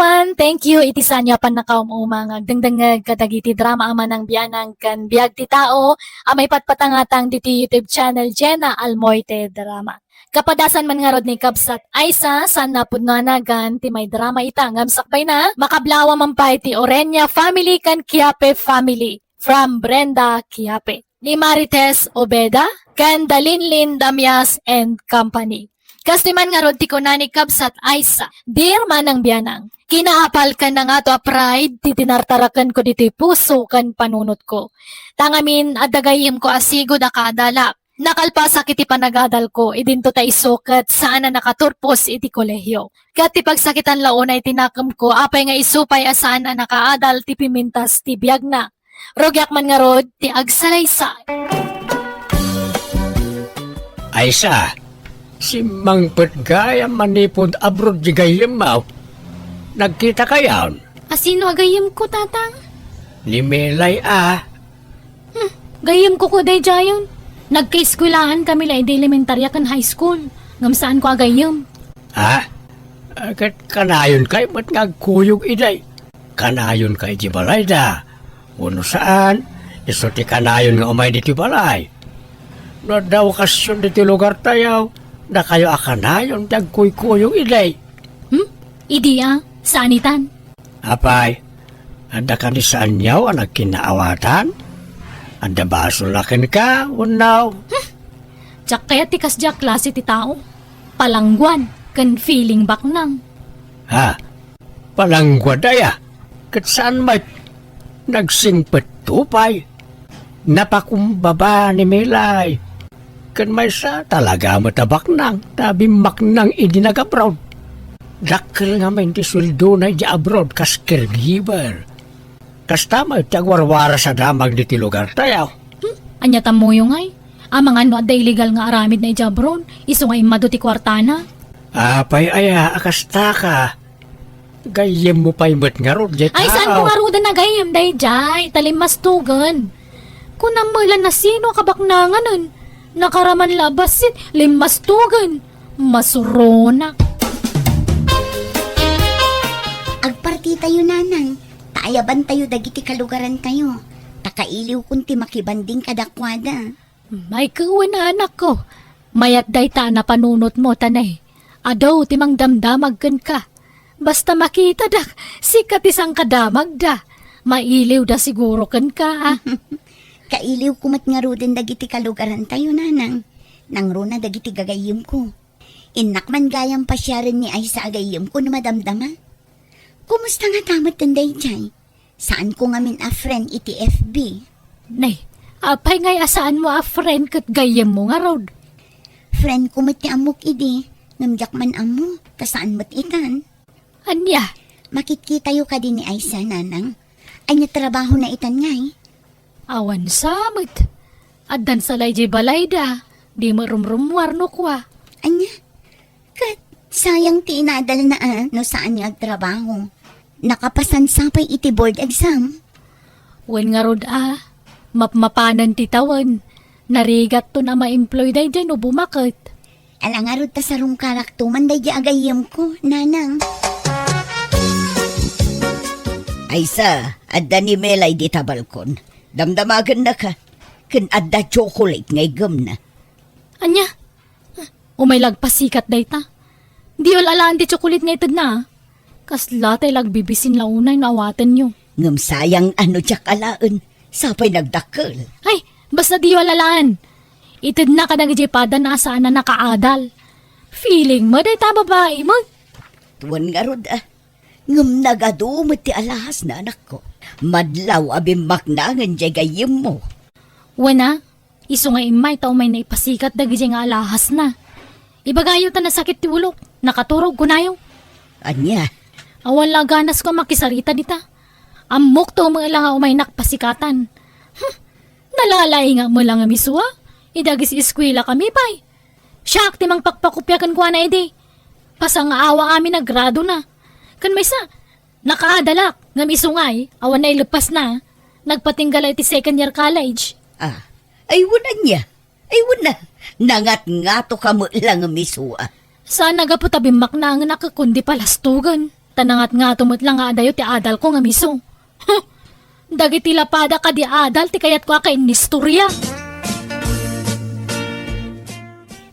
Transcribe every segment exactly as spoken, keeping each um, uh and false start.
Napan, thank you iti saanyo a pannakaum-uma nga agdengdengngeg kadagiti drama a manang bianang ken biag ti tao a maipatpatangatang ditoy YouTube channel Jena Almoite Drama. Kapadasan man ngarud ni Kabsat Aisa, saan a pudno a nagan ti maidrama ita ngem sakbayna, makablawa man pay ti Orenia family ken Kiape family from Brenda Kiape, ni Marites Obeda, ken Dalinlin Damias and Company. Kastoy man ngarud ti kuna ni Kabsat Aisa, "Dear Manang Bianang, kinaapal ken nangato a pride ti tinartarakenko ditoy puso ken panunotko. Ta ngamin, adda gayyemko a sigud a kaadalak. Nakalpasak iti panagadalko, idinto ta isu ket saan a nakaturpos iti kolehio. Ket ti pagsakitan la unay ti nakemko, apay nga isu pay a saan a nakaadal ti pimintas ti biagna. Rugiak man ngarud ti agsalaysay." Aisa, simmangpet gayam manipud abroad di gayyemmo. Nagkitakayon? A sino a gayyemko, Tatang? Ni Melay a. Hmm, gayyemko ko daydiayen. Nagkaeskuelaan kami la idi elementaria ken high school. Ngem saanko a gayyem. Ha? Ah, ket kanayonkayo met nga agkuyog idi. Kanayonkayo iti balayda. Wenno saan, isu ti kanayon nga umay ditoy balay. No adda okasion ditoy lugartayo, dakayo a kanayon ti agkuykuyog idi. Hmm? Idi a? Saan itan? Apay, adda kadi saanyo a nagkinnaawatan? Adda basol a kenka, wenno? Hmm. Diak kayat ti kasdiay a klase ti tao. Palangguan ken feeling baknang. Ha? Palangguad aya? Ket saan met? Nagsingpetto pay. Napakumbaba ni Melay. Ken maysa, talaga met a baknang, ta bimmaknang idi nag-abroad. Dakkel ngamin ti sueldona idiay abroad kas caregiver. Kasta met ti agwarwaras a damag ditoy lugartayo. Hmm? Ania tammoyo ngay? Amangan no adda illegal nga aramidna idiay abroad, isu nga immadu ti kuartana? Apay aya a kastaka? Gayyemmo pay met ngarud, diay tao. Ay, saanko ngaruden a gayyem daydiay, ta limmastugen. Kunam met la no sino a kabaknanganen. Nakaraman la a bassit, limmastugen. Masuronak. Agpartitayo, Nanang. Ta ayabantayo dagiti kalugarantayo. Ta kailiwkon ti makibanding kadakuada. Ay, wen, anakko. Mayat dayta a napanunotmo, ta ne, adu ti mangdamdamag kenka. Basta makitadak, sika ti sangkadamagda. Mailiwda siguro kenka, a. Kailiwko met ngaruden dagiti kalugarantayo, Nanang. Nangruna dagiti gagayyemko. Innak man gayam pasiaren ni Aisa a gayyemko no madamdama. Kumusta ngata met daydiay? Saanko ngamin a friend iti F B. Nay, apay ngay a saanmo a friend ket gayyemmo ngarud? Friendko met ti ammok idi, ngem diak man ammo, ta saan met itan. Ania? Makitkitayo kadi ni Aisa, Nanang? Ania trabahona itan ngay? Awan sa met. Addan sa la idiay balayda, di met rumrummuar no kua. Ania? Ket sayang ti inadalna a no saan nga agtrabaho. Nakapasan sa pay iti board exam. Wen ngarud a, mapmapanen ti tawen. Narigatton a ma-employ daydiay no bumaket. Ala ngarud ta sarungkarakto man daydiay a gayyemko, Nanang. Aisa, adda ni Melay dita balkon. Damdamagennaka. Ken adda chocolate nga iggemna. Ania? Umay la agpasikat dayta. Di ul-alaan ti tsokolit nga itedna, a. Kasla tay la agbibisin la unay no awatenyo. Ngem sayang a no diak alaen, sapay nagdakkel. Ay, basta di ul-alaan. Itedna kadagiti padana a saan a nakaadal. Feeling mo dayta babai mo. Tuan ngarud, a. Ngem nagadu met ti alahasna, anakko. Madlaw a bimmaknangen diay gayyemmo. Wen a, isu nga immay ta umay naipasikat dagidiay nga alahasna. Ibagayo ta nasakit ti ulok, nakaturog kunayo. Ania? Awan la a ganasko a makisarita dita. Ammok to met la nga umaynak pasikatan. Hmm, nalalaingak met la nga misua. Idagis eskuela kami pay. Siak ti mangpakpakopia kenkuana idi. Pasangaawa amin a gradona. Ken maysa, nakaadalak, ngem isu ngay, awan naileppasna. Nagpatingga la iti second year college. Ah, ay wen ania? Ay wen a, nangatngato ka met la ngem isu a. Saan a gapu ta bimmaknangenak ket kundi palastogen. Ta nangatngato met la nga adayo ti adalko nga miso. Huh! Dagiti lapada kadi adal ti kayatko a kainnistoria.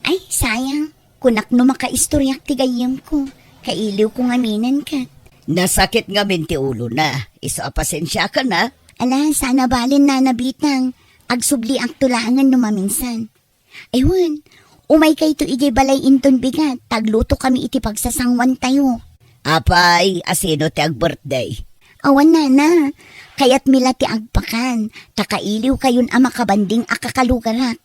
Ay, sayang. Kunak no makaistoriak ti gayyemko. Kailiwko ngaminen ket. Nasakit ngamin ti ulona. Isu a pasensiakan, a. Ala, saan a bale, Nana Bitang. Agsubliakto laengen no maminsan. Ay wen, umaykayto idiay balay inton bigat, ta aglutokami iti pagsasanguantayo. Apay, asino ti ag-birthday? Awan, Nana. Kayatmi la ti agpakan, ta kailiwkayon a makabanding a kakalugarak.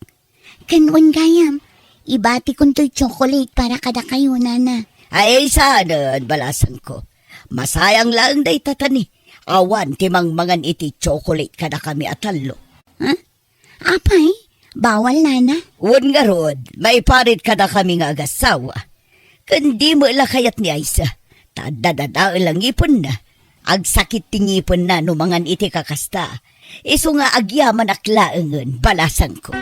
Ken wen gayam, ibatikontoy chocolate para kadakayo, Nana. Ay, saanen, balasangko. Masayang laeng dayta ta ni, awan ti mangmangan iti chocolate kadakami a tallo. Ha? Apay, bawal, Nana? Wen ngarud, maiparit kadakami nga agassawa. Ken di met la kayat ni Aisa, ta adda dadael a ngipenna. Agsakit ti ngipenna no mangan iti kakasta. Isu nga agyamanak laengen, balasangko.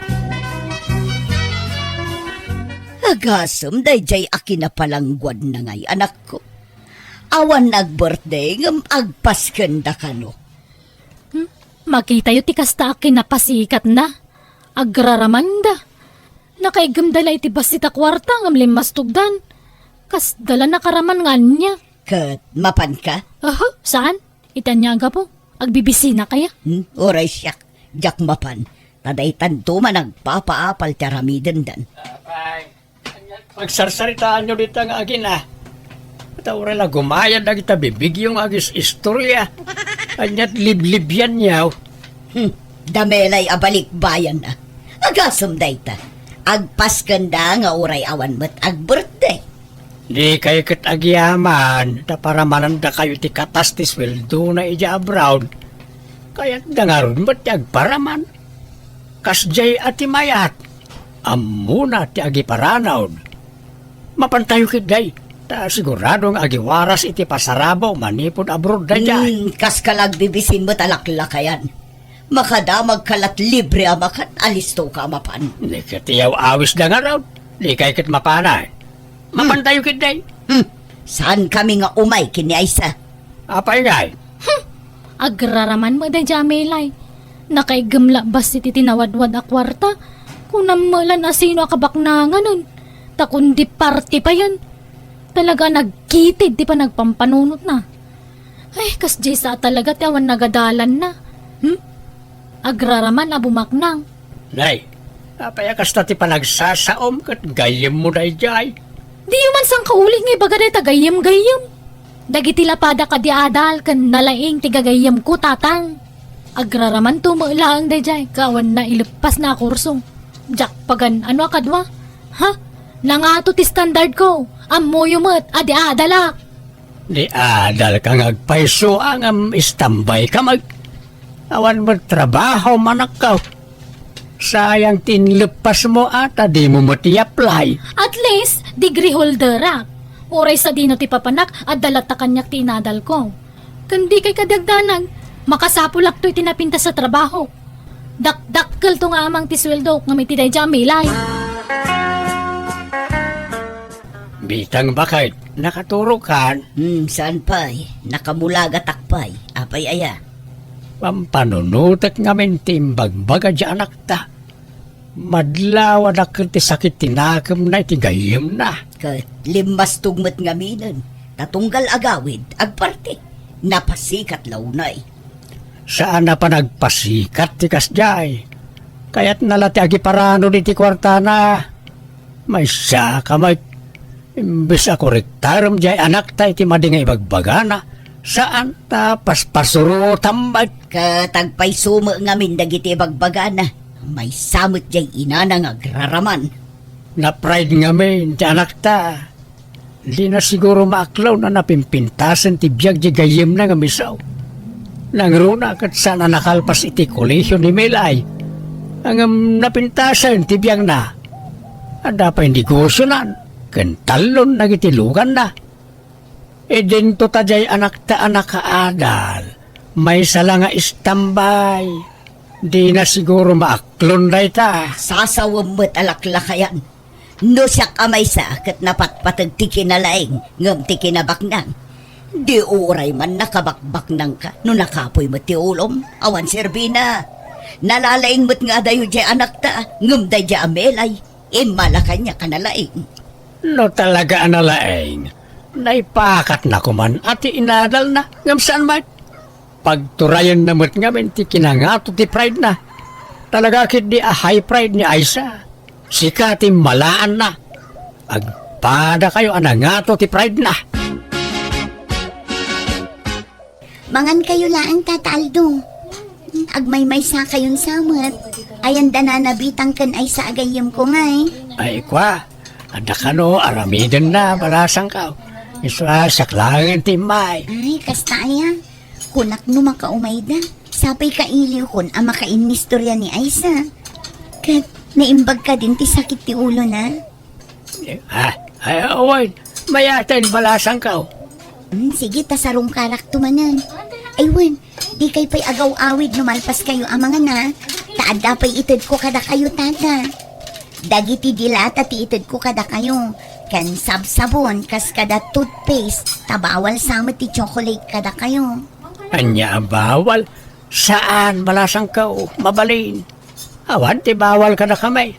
Agasem daydiay a kinapalangguadna ngay, anakko. Awan ag-birthday ngem agpaskenda kano. Hmm? Makitayo ti kasta a kinapasikatna. Agraramanda. Nakaiggemda la iti bassit a kuarta ngem limmastogdan. Kasda la nakaraman nga ania. Ket mapanka? Aha, saan? Iti ania a gapu? Agbibisina kaya? Hmm? Uray siak, diak mapan. Ta daytanto man agpapaapal ti aramidendan. Apay, ania ti pagsarsaritaanyo dita nga agina? Ta uray la gumayad dagita bibigyo nga agis-istorya. Ania ti liblibianyo? Hmm, da Melay a balikbayan a. Agasem dayta. Agpaskenda nga uray awan met ag-birthday. Dikay ket agyaman ta paramanandakayo ti katas ti sueldona idiay abroad. Kayatda ngarud met ti agparaman. Kasdiay a ti mayat, ammona ti agiparanod. Mapantayo ketdi, ta sigurado nga agiwaras iti pasarabo manipud abroad daydiay. Hmm, kaska la agbibisin met a laklakayan. Makadamagka la't libre a makan, alistoka a mapan. Ni ket iyaw-awisda ngarud, dikay ket mapanay. Hmm. Mapantayo ketdi. Hmm. Saankami nga umay ken ni Aisa. Apay ngay? Hmm. Agraraman met daydiay a Melay. Nakaiggem la bassit iti nawadwad a kuarta. Kunam met lan asino a kabaknanganen. Ta kundi party payen. Talaga a nagkitid ti panagpampanunotna. Ay, kasdiay sa talaga ti awan nagadalanna. Hmm? Agraraman a bumaknang. Nay, apay a kasta ti panagsasaom ket gayyemmo daydiay? Diyo man sangkauli nga ibaga dayta gayyem-gayyem. Dagiti lapada kadi adal ken nalaing ti gagayyemko, tatang. Agraramanto met laeng daydiay, ket awan naileppasna a kurso. Diak pagan-ano a kadua? Ha? Nangato ti standardko. Ammoyo met a di adalak. Di adalka nga agpayso ngem istambayka met. Awan met trabaho, manakko. Sayang ti inleppasmo a ta dimo met i-apply. At least, degree holderak. Uray sadino ti papanak, adda latta kaniak ti inadalko. Ken dikay kadi agdanag, makasapulakto iti napintas a trabaho. Dakdakkelto nga amang ti sueldok ngem iti daydiay a Melay. Bitang baket, nakaturokan? Hmm, saan pay? Nakamulagatak pay. Apay aya? Pampanunotek ngamin ti imbagbaga di anakta. Madlaw a dakkel ti sakit ti nakemna iti gayyemna. Ket limmastog met ngaminen, ta tunggal agawid, agparti. Napasikat la unay. Saan a panagpasikat ti kasdiay. Kayatna la ti agiparanod iti kuartana. Maysa ka met. Imbes a korektarem diay anakta iti madi nga ibagbagana, saan ta paspasurotam met. Ket agpayso met ngamin dagiti ibagbagana. Maysa met diay inana nga agraraman. Napride ngamin ti anakta. Dina siguro maaklon a napimpintasen ti biag di gayyemna nga miso. Nangruna ket saan a nakalpas iti kolehio ni Melay. Ngem napintasen ti biagna. Adda pay negosionan ken tallon dagiti luganna. Idinto ta diay anakta a nakaadal, maysa la nga istambay. Dina siguro maaklon dayta. Sasawem met a laklakayan. No siak a maysa ket napatpateg ti kinalaing ngem ti kinabaknang. Di uray man nakabakbaknangka no nakapuy met ti ulom. Awan serbina. Nalalaing met nga adayo diay anakta, ngem daydiay a Melay, immala kaniak a nalaing. No talaga a nalaing, naipakatna koman a ti inadalna, ngem saan met? Pagturayenna met ngamin ti kinangato ti pride-na. Talaga ketdi a high pride ni Aisa. Sika ti malaanna. Agpadakayo a nangato ti pride-na. Mangankayo laeng, Tata Aldo. Agmaymaysakayon sa met. Ayan da Nana Bitang ken Aisa a gayyemko ngay. Ay, kua. Adda kano, aramidenna, balasangko. Isu a siak laeng ti immay. Ay, kasta aya. Kunak no makaumayda. Sapay kailiwkon a makainnistorya ni Aisa. Ket naimbag kadin ti sakit ti ulona. Ah, ay, awan. Mayaten, balasangko. Hmm, sige, ta sarungkarakto manen. Ay, wen, dikay pay agaw-awid no malpaskayo a mangana. Ta adda pay itedko kadakayo, Tata. Dagiti dilata ti itedko kadakayo. Ken sabsabon, kas kada toothpaste, ta bawal sa met ti chocolate kadakayo. Ania a bawal? Saan, balasangko. Mabalin. Awan ti bawal kadakami.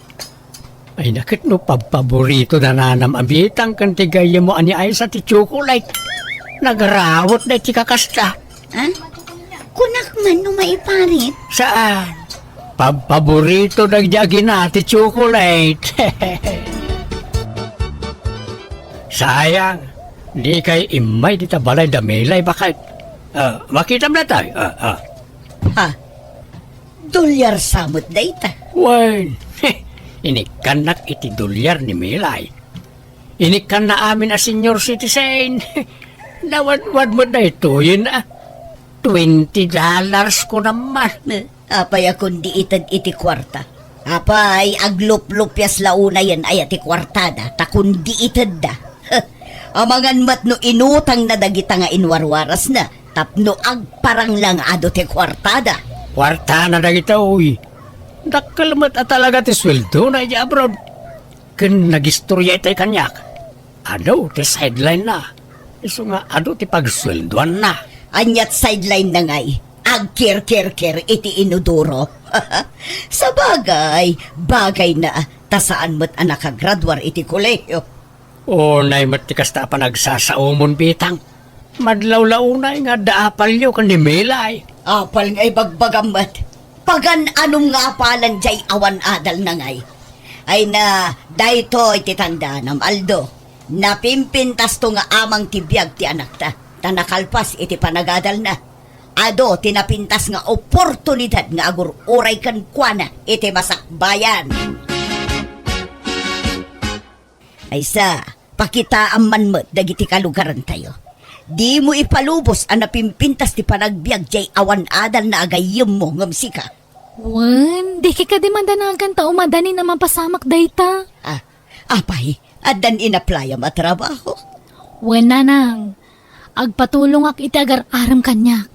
Ay, naket no pabpaborito da Nanam a Bitang ken ti gayyemmo a ni Aisa ti chocolate. Nagrawot da iti kakasta. Ah? Kunak man no maiparit? Saan? Pabpaborito dagiti agina ti chocolate. Sayang, dikay immay dita balay da Melay, baket. Ah, makitam daytoy. Ah, ah. Ha? Dolyar sa met dayta? Wen, inikkannak iti dolyar ni Melay. Inikkanna amin a senior citizen. Nawadwad met daytoyen, ah. Twenty dollars ko naman. Apay a kundi ited iti kuarta? Apay, agluplupias la unayen aya ti kuartada, ta kundi itedda. Amangan met no inutangna dagita nga inwarwarasna, tapno agparang la nga adu ti kuartada. Kuartana dagitoy. Dakkel met a talaga ti sueldona idiay abroad. Ken nagistorya itay kaniak. Adu ti sideline-na. Isu nga adu ti pagsueldoanna. Aniat sideline-na ngay? Agkirkirkir iti inodoro. Sabagay, bagayna, ta saan met a nakagraduar iti kolehio. Unay met ti kasta a panagsasaomon, Bitang. Madlawlawna nga adda apalyo ken ni Melay. Apal nga ibagbagam met. Pagan-anom nga apalan jay awan adalna ngay. Ay na, daytoy ti tandanam, Aldo. Napimpintasto nga amang ti biag ti anakta, ta nakalpas iti panagadalna. Adu ti napintas nga oportunidad nga agur-uray kenkuana iti masakbayan. Aysa, pakitaam man met dagiti kalugarantayo. Dimo ipalubos a napimpintas ti panagbiag jay awan adalna a gayyemmo ngem sika. Wen, diki kadi madanagan ta umadanin a mapasamak dayta. Ah, apay, addan inaplayam a trabaho? Wen, nanang. Agpatulongak iti agar-arem kaniak.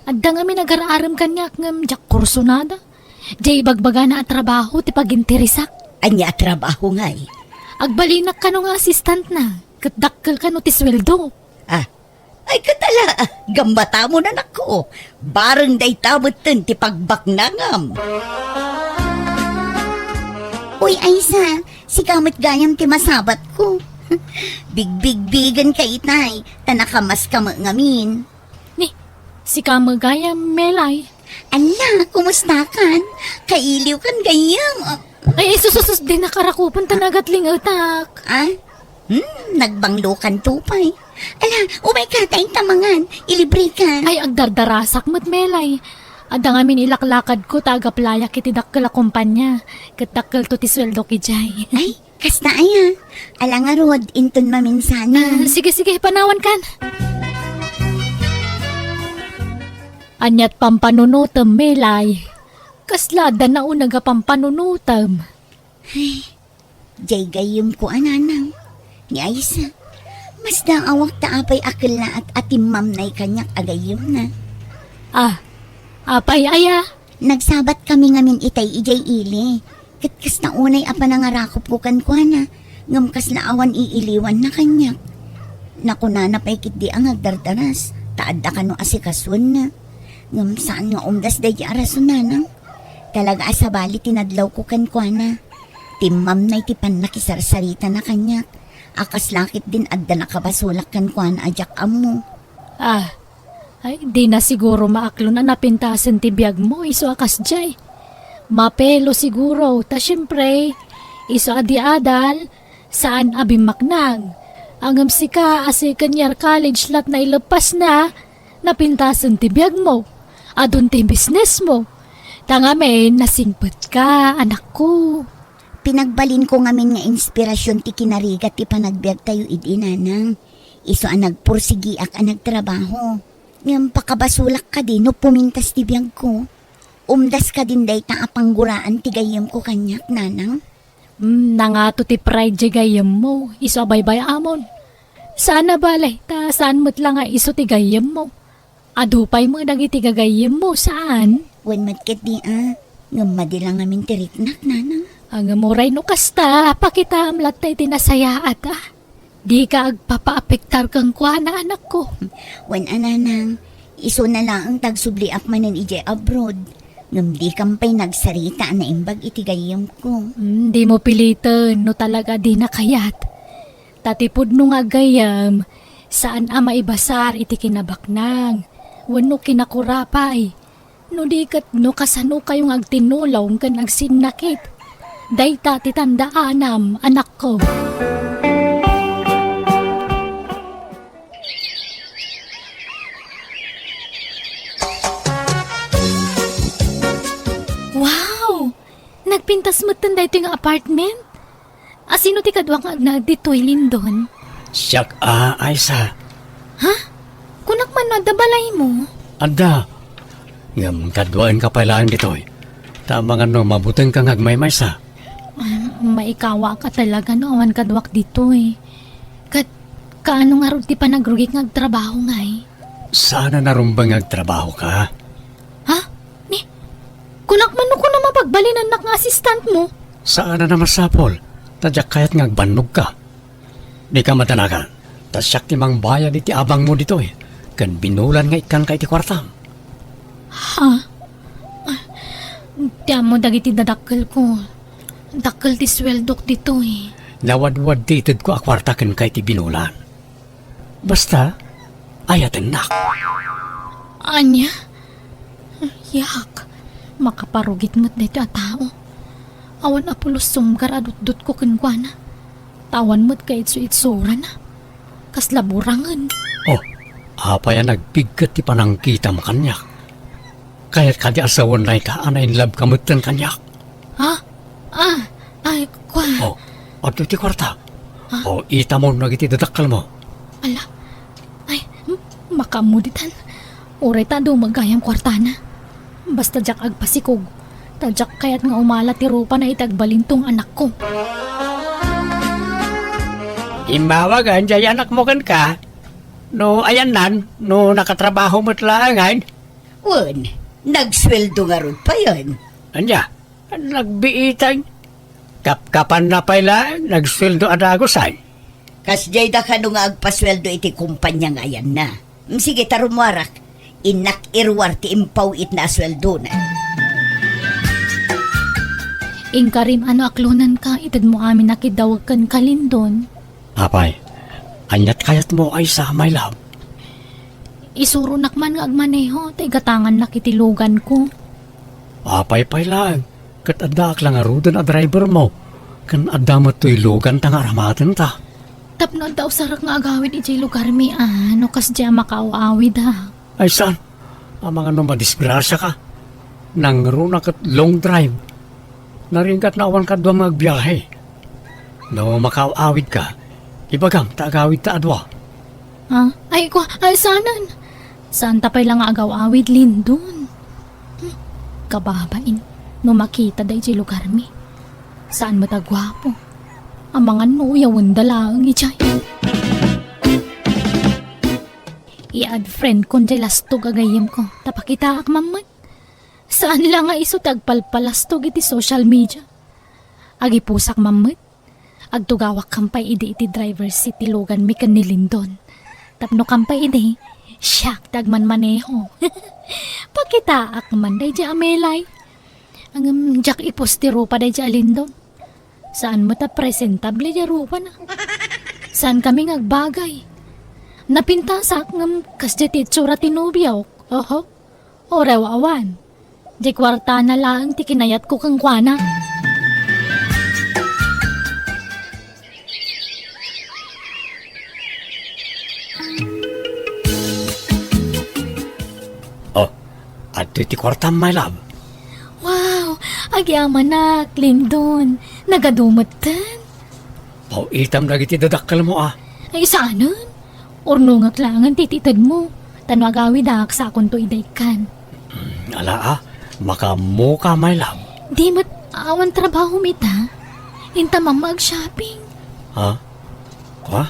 Adda ngamin agar-arem kaniak ngem diak kursunada. Jay ibagbagana a trabaho ti pagintirisak. Ania a trabaho ngay? Agbalinak kano nga assistant-na, ket dakkel kano ti sueldo. Ah, ay ket ala, gammatamo, nanakko. Bareng dayta metten ti pagbaknangam. Uy, Aysa, sika met gayam ti masabatko. Bigbigbigenka itay, ta nakamaska met ngamin. Ni, sika met gayam, Melay. Ala, kumustakan? Kailiwkan gayam. Ah. Ay, ay, sus, sus, sus, di nakarakupan ta nagatlingetak. Ah? Hmm, nagbanglokan to pay. Ala, umayka ta inta mangan, ilibreka. Ay, agdardarasak met, Melay. Adda ngamin ilaklakadko ta agaplayak iti dakkel a kompania. Ket dakkelto ti sueldok idiay. Ay, kasta aya. Ala ngarud, inton maminsana. Ah, sige, sige, panawankan. Aniat pampanunutem, Melay? Kasla adda nauneg a pampanunutem? Ay, jay gayyemko a nanang, ni Aysa. Masdaawak ta apay a kellaat a timmamnay kaniak a gayyemna. Ah, apay aya? Nagsabatkami ngamin itay idiay ili. Ket kasta unay a panangarakupko kenkuana, ngem kasla awan iiliwanna kaniak. Nakunana pay ketdi a nga agdardaras, ta adda kano asikasuenna. Ngem saan nga umdas daydi a rason, nanang. Talaga a sabali ti nadlawko kenkuana. Timmamnay ti pannakisarsaritana kaniak, a kasla ketdin adda nakabasolak kenkuana a diak ammo. Ah, ay, dina siguro maaklon a napintasen ti biagmo isu a kasdiay. Mapelo siguro, ta siempre, isu a di adal, saan a bimmaknang. Ngem sika a second year college lat naileppasna, napintasen ti biagmo. Adun ti businessmo. Ta ngamin, nasingpetka, anakko. Pinagbalinko ngamin nga inspirasyon ti kinarigat ti panagbiagtayo idi, nanang. Isu a nagpursigiak a nagtrabaho. Ngem pakabasolak kadi no pumintas ti biagko? Umdas kadin dayta a pangguraan ti gayyemko kaniak, nanang? Hmm, nangato ti pride diay gayyemmo, isu a baybay-amon. Saan a bale, ta saan met la nga isu ti gayyemmo. Adu pay met dagiti gagayyemmo, saan? Wen met ketdi a, ngem madi la ngamin ti riknak, nanang. Ngem uray no kasta, pakitaam latta iti nasayaat, a. Dika agpapaapektar kenkuana, anakko. Wen a, nanang, isuna laeng ta agsubliak manen idiay abroad. Ngem dikam pay nagsarita a naimbag iti gayyemko. Hmm, dimo piliten no talaga dina kayat. Ta ti pudno nga aggayyem, saan a maibasar iti kinabaknang wenno kinakurapay. No di ket no kasanokayo nga agtinulong ken agsinnakit. Dayta ti tandaanam, anakko. Wow! Nagpintas metten daytoy nga apartment? A, sino ti kaduak nga agnaed ditoy, Lindon? Siak a, Aisa. Ha? Kunak man no adda balaymo? Adda. Ngem kaduaenka pay laeng ditoy. Ta amangan no mabutengka nga agmaymaysa. Ah, maikawak a talaga no awan kaduak ditoy. Ket kaano ngarud ti panagrugik nga agtrabaho ngay? Saan a narumbeng nga agtrabahoka? Ha? Ni, kunak man no kuna mapagbalinannak nga assistantmo? Saan a namasapul, ta diak kayat nga agbannogka. Dika madanagan, ta siak ti mangbayad iti abangmo ditoy, ken binulan nga ikkanka iti kuartam. Ha? Ah, ti ammo dagiti dadakkelko. Dakkel ti sueldok ditoy. Nawadwad ti itedko a kuarta kenka iti binulan. Basta, ayatennak. Ania? Yak, makaparugit met daytoy a tao. Awan a pulos sumgar a dutdotko kenkuana. Ta awan met kaitsu-itsurana. Kasla burangen. Oh, apay a nagpigket ti panangkitam kaniak? Kayat kadi a sawen dayta a nainlabka metten kaniak? Ha? Ah, ay, kua. Oh, adtoy ti kuarta. Ha? Oh, itamon dagiti dadakkelmo. Ala, ay, m-, makaammo ditan. Uray ta dumagayam kuartana. Basta diak agpasikog. Ta diak kayat nga umala ti rupana iti agbalintong anakko. Immawagan diay anakmo kenka. No ayannan, no nakatrabaho met laengen. Wen, nagsueldo ngarud payen. Ania? Nagbiitan. Kapkapanna pay la, nagsueldo a dagusan. Kasdiay da kano nga agpasueldo iti kumpania nga ayanna. Mm, sige, ta rummuarak. Innak iruar ti impaw-itna a sueldona. Inkarim a no aklonenka, itedmo amin a kiddaweg kenka, Lindon. Apay, aniat kayatmo, Aisa, my love? Isuronak man nga agmaneho, ta igatangannak iti luganko. Apay pay laeng, ket addaak la ngaruden a drivermo, ken adda met toy luganta nga aramatenta. Tapno adda usarek nga agawid idiay lugarmi, a, no kasdiay a makaaw-awid, a. Ay, saan? Amangan no madisgrasiaka. Nangruna ket long drive. Naringgat no awan kaduam nga agbiahe. No makaaw-awidka, ibagam ta agawidta a dua. Ah, ay, kua, ay, saanen? Saanta pay la nga agaw-awid, Lindon. Hmm, kababain, no makita daydiay lugarmi. Saan met a guapo. Amangan no uyawenda laeng idiay. I-add friend kon diay lastog a gayyemko, ta pakitaak man met. Saan la nga isu ti agpalpalastog iti social media. Agipusak man met. Agtugawak pay idi iti driver seat ti luganmi ken ni Lindon. Tapno kampay idi, siak ti agmanmaneho. Pakitaak man daydi a melay. Ngem diak iposte rupa daydi a Lindon. Saan met a presentable ti rupana. Saan kami nga agbagay. Napintasak ngem kasdiay ti itsura ti nobiok. Oho. Uray awan. Diay kuartana laeng ti kinayatko kenkuana. Oh, adtoy ti kuartam, my love. Wow, agyamanak, Lindon. Nagadu metten. Paw-itam dagiti dadakkelmo, a. Ay, saanen? Urnongak laengen ti itedmo. Ta no agawidak, sakonto ida ikkan. Mm, ala, a. Makaammoka, my love. Di met awan trabahom ita. Inta mamma ag-shopping. Ha? Kua?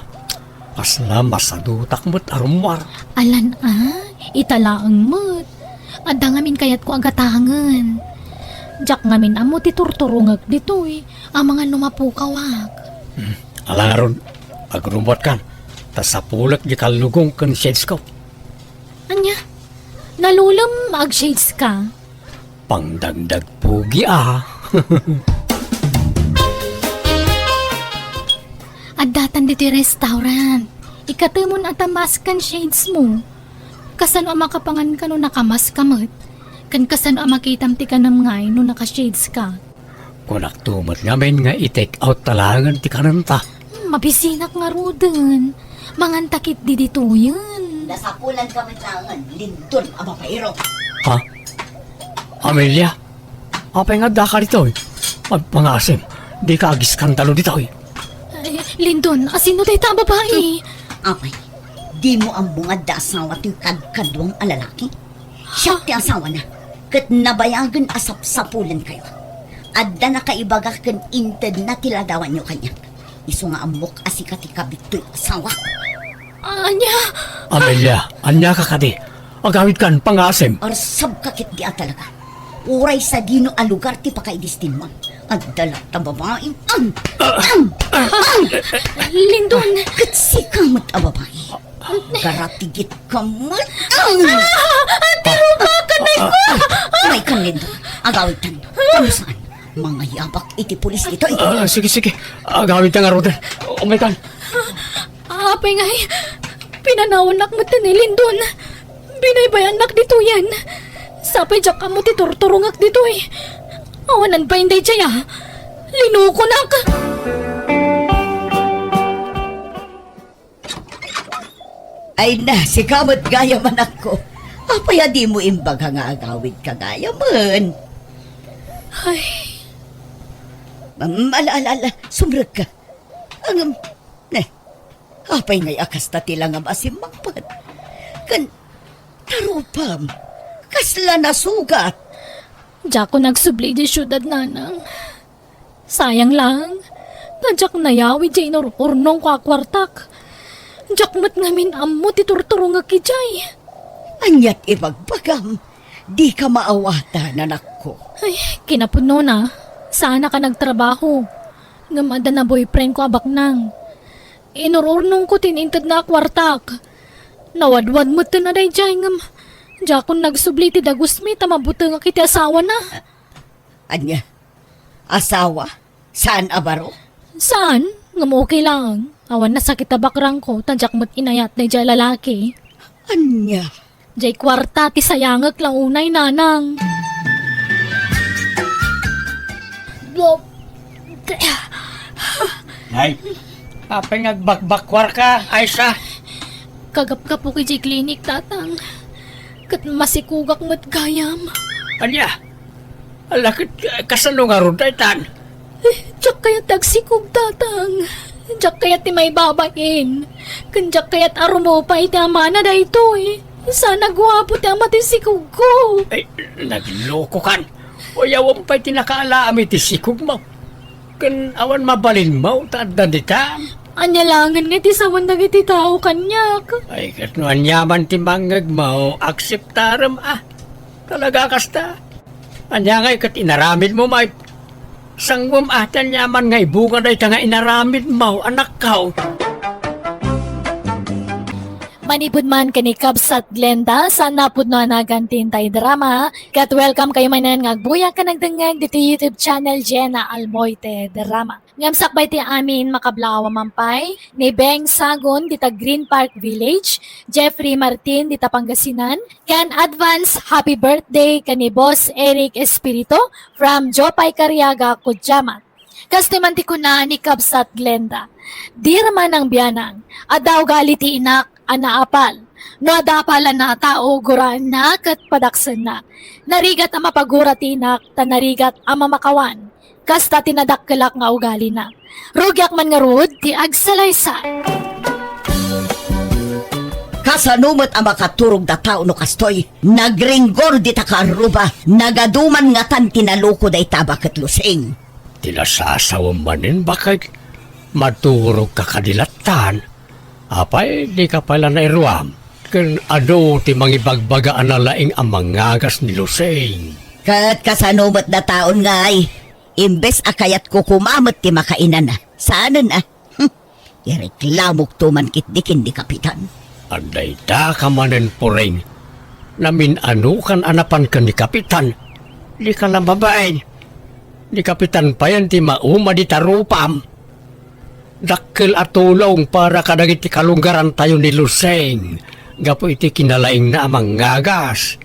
Kasla masadutak met a rummuar. Alan a, ita laeng met. Adda ngamin kayatko a gatangen. Diak ngamin ammo ti turturongek ditoy, amangan no mapukawak. Hmm, ala ngarud, agrummuatkan, ta sapulek di kallugong ken shades ko. Ania? Nalulem, ag-shades ka? Pangdagdag pugi, a. Addatan ditoy restaurant. Ikatemon a ta-mask kan shades mo. Kasano a makapangan ka no naka-mask ka met? Ken kasano a makitam ti kanem ngay no naka-shades ka? Kunakto met ngamin nga i-take out ta laengen ti kanenta. Hmm, mabisinak ngaruden. Manganta ketdi ditoyen. Nasapulan ka met laengen, Lindon a babaero. Ha? Amelia? Apay nga addaka ditoy? Agpangaasim, dika agiskandalo ditoy. Ay, Lindon, asino dayta a babai? Apay, dimo ammo nga adda asawa toy kadkaduam a lalaki? Siak ti asawana, ket nabayagen a sapsapulenkayo. Adda nakaibaga ken intedna ti ladawanyo kaniak. Isu nga ammok a sika ti kabit toy asawa. Ania? Amelia, ania ka kadi? Agawidkan, pangaasim. Arsabka ketdi a talaga. Uray sadino a lugar ti pakaidestinmon. Adda latta babaim. Ang! Ang! Ang! Lindon! Ket sika met a babai. Agaratigit ka met. Ang! Ah! Ati, rupa ka na ko! Uray kan, Lindon. Agawidtan. Kano saan? Mangayabak iti pulis ditoy. Ah, sige, sige. Agawidtan ngaruden. Umaykan. Apay ngay, pinanawannak met ni Lindon. Binaybayannak ditoyen. Sapay diak ammo ti turturongek ditoy. Awanan pay daydiay a. Linukonak. Ay na, sika met gayam, anakko. Apay a dimo imbaga nga agawidka gayamen? Ay. Mm, ala, ala, ala, sumrekka. Ngem, ne, apay ngay a kasta ti langam a simmangpet? Ken, ta rupam, kasla nasugat. Diakon agsubli idiay siudad, nanang. Sayang lang, ta diak nayawid diay inur-urnongko a kuartak. Diak met ngamin ammo ti turturongek idiay. Aniat ibagbagam? Dika maawatan, anakko. Ay, kinapudnona, saannak a nagtrabaho. Ngem adda na-boyfriendko a baknang. Inur-urnongko ti intedna a kuartak. Nawadwad metten a daydiay ngem diakon nagsubli ti dagusmi ta mabutengak iti asawana. Ania? Asawa? Saan a baro? Saan? Ngem okay lang. Awan nasakit a bakrangko ta diak met inayat daydiay a lalaki. Ania? Diay kuarta ti sayangek la unay, nanang. Nay, apay nga agbakbakkuarka, Aisha? Kagapgapok idiay klinik, tatang. Ket masikugak met gayam. Ania? Ala ket, eh, kasano ngarud daytan? Eh, diak kayat ti agsikog, tatang. Diak kayat ti maibabain. Ken diak kayat a rumupay ti amana daytoy. Saan a guapo ti ama ti sikogko. Ay, naglokokan. Uray awan pay ti nakaalaami ti sikogmo. Ken awan mabalinmo ta adda ditan. Ania laengen nga ti sawen dagiti tao kaniak? Ay, ket no aniaman ti mangngegmo, akseptarem a. Talaga kasta? Ania ngay ket inaramidmo, Mike? Sanguem a ti aniaman nga ibunga dayta nga inaramidmo, anakko. Manipud man ken ni Kabsat Glenda, saan a pudno a nagan ti intay drama, ket welcome kayo manen nga agbuya ken agdengngeg ditoy YouTube channel Jenna Almoite Drama. Ngem sakbay ti amin, makablaawam pay ni Beng Sagon dita Green Park Village, Jeffrey Martin dita Pangasinan, ken advance happy birthday ken ni Boss Eric Espirito from Jopay Cariaga, Cudjaman. Kastoy man ti kuna ni Kabsat Glenda, "Dira man nang bianang, adda ugali ti inak a naapal. No adda apalan a tao, guraenna ket padaksenna. Narigat a mapagura ti inak, ta narigat a mamakawan. Kasta ti nadakkelak nga ugalina. Rugiak man ngarud ti agsalaysay." Kasano met a makaturog da tao no kastoy? Nagringgor dita kaarruba, nagadu man ngatan ti naloko dayta baket Lusing. Ti nasasawem manen, baket, maturogka kadi lattan. Apay, dika pay la nairuam? Ken adu ti mangibagbaga a nalaing a mangagas ni Lusing? Ket kasano met da taon ngay? Imbes a kayatko koma met ti makainana. Saanen a? Hmm. Ireklamokto man ketdi ken ni Kapitan. Adda ita ka manen, Puring. Namin-anokan a napan ken ni Kapitan. Dika la mabain. Ni Kapitan payen ti mauma dita rupam. Dakkel a tulong para kadagiti kalunggarantayo ni Lusing gapu iti kinalaingna a mangagas.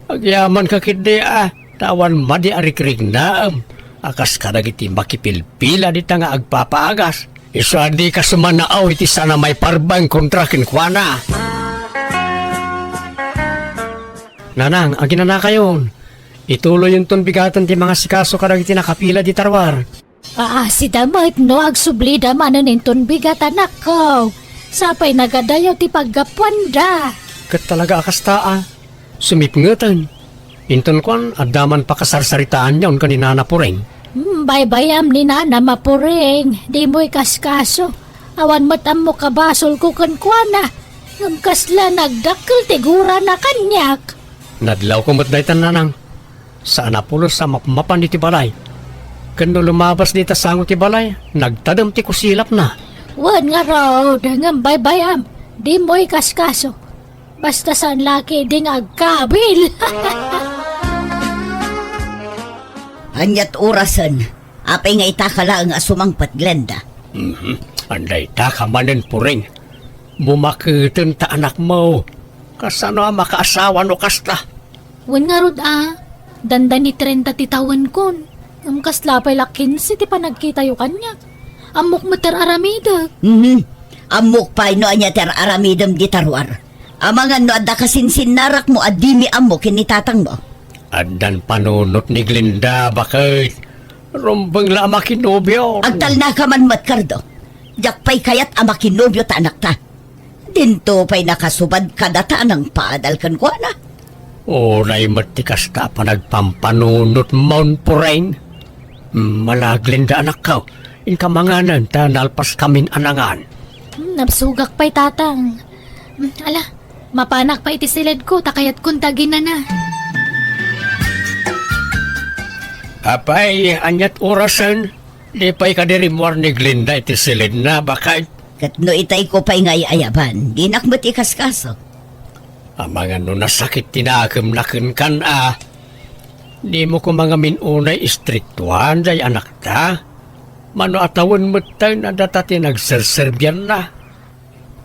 Agyamanka ketdi a, ta awan madi a rikriknaem a kas kadagiti makipilpila dita nga agpapaagas. Isu a dika sumanao iti saan a maiparbeng kontra kenkuana. Nanang, aginanakayon. Ituloyonton bigaten ti mangasikaso kadagiti nakapila dita ruar. Paasida met no agsublida manen inton bigat, anakko. Sapay nagadayo ti paggapuanda. Ket talaga a kasta a. Sumipngeten. Inton kuan, adda man pakasarsaritaanyon ken ni Nana Puring. Hmm, baybayam ni Nana Mapuring. Dimo ikaskaso. Awan met ammok a basolko kenkuana. Ngem kasla nagdakkel ti gurana kaniak. Nadlawko met dayta, Nanang. Saan a pulos a mapmapan iti balay. Ken no lumabas dita sango ti balay, nagtadem ti kusilapna. Wen ngarud, ngem baybayam, dimo ikaskaso. Basta saan la ketdi nga agkabil. Aniat orasen? Apay nga itaka laeng a sumangpet, Glenda? Mhm. Adda itaka manen, Puring. Bumaketen ta anakmo. Kasano a makaasawa no kasta? Wen ngarud a, dandani trenta ti tawenkon. Ngem kasla pay la kinse ti panagkitayo kaniak. Ammok met ti ar-aramidek. Mhm. Ammok pay no ania ti ar-aramidem dita ruar. Amangan no adda kasinsinnarakmo a dimi ammo ken ni tatangmo. Addan panunot ni Glenda, baket. Rumbeng la a makinobio. Agtalnaka man met, Cardo. Diak pay kayat a makinobio ta anakta. Dinto pay nakasubad kadata a nangpadal kenkuana. Uray met ti kasta a panagpampanunotmon, Puring. Mala, Glenda, anakko, inka manganen ta nalpaskamin a nangan. Hmm, nabsogak pay, Tatang. Hmm, ala, mapanak pay iti siledko ta kayatkon ti aginana. Apay, aniat orasen? Di pay kadi rimmuar ni Glenda iti siledna, baket? Ket no itayko pay nga ay-ayaban, dinak met ikaskaso. Amangan no nasakit ti nakemna kenkan a. Dimo koma ngamin unay istriktuan day anakta. Mano a tawen metten a data ti nagserserbianna.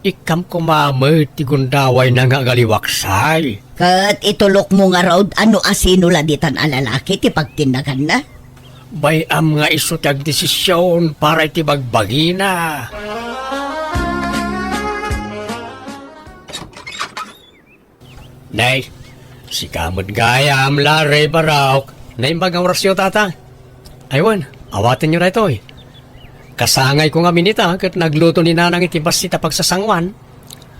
Ikkam koma met ti gundawayna nga agaliwaksay. Ket itulokmo ngarud a no asino la ditan a lalaki ti pagtinnaganna? Bay-am nga isu ti agdesisyon para iti bagbagina. Nay, sika met gayam, Larry Barok. Naimbag nga orasyo, Tata. Ay wen, awatenyo daytoy. Kasangayko ngamin ita ket nagluto ni Nanang iti bassit a pagsasangoan.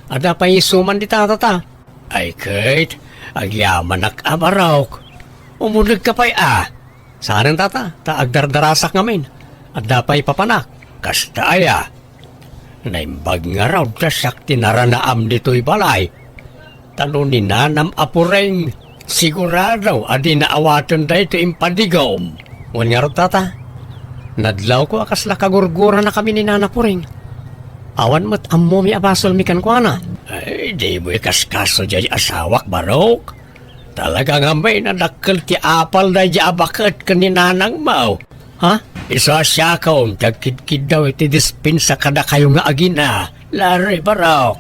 Adda pay isuman dita, Tata. Ay ket, agyamanak a Barok. Umulogka pay a. Saanen, Tata, ta agdardarasak ngamin. Adda pay papanak. Kasta aya. Naimbag ngarud ta siak ti naranaam ditoy balay. Ta no ni Nanam a Puring, sigurado a dina awaten daytoy impadigom. Wen ngarud, Tata, nadlawko a kasla kagurguranakami ni Nana Puring. Awan met ammomi a basolmi kenkuana. Ay, Dimo ikaskaso diay asawak, Barok. Talaga ngamin a dakkel ti apal daydiay a baket ken ni nanangmo. Ha? Isu a siakon ti agkidkiddaw iti dispensa kadakayo nga agina, Larry Barok.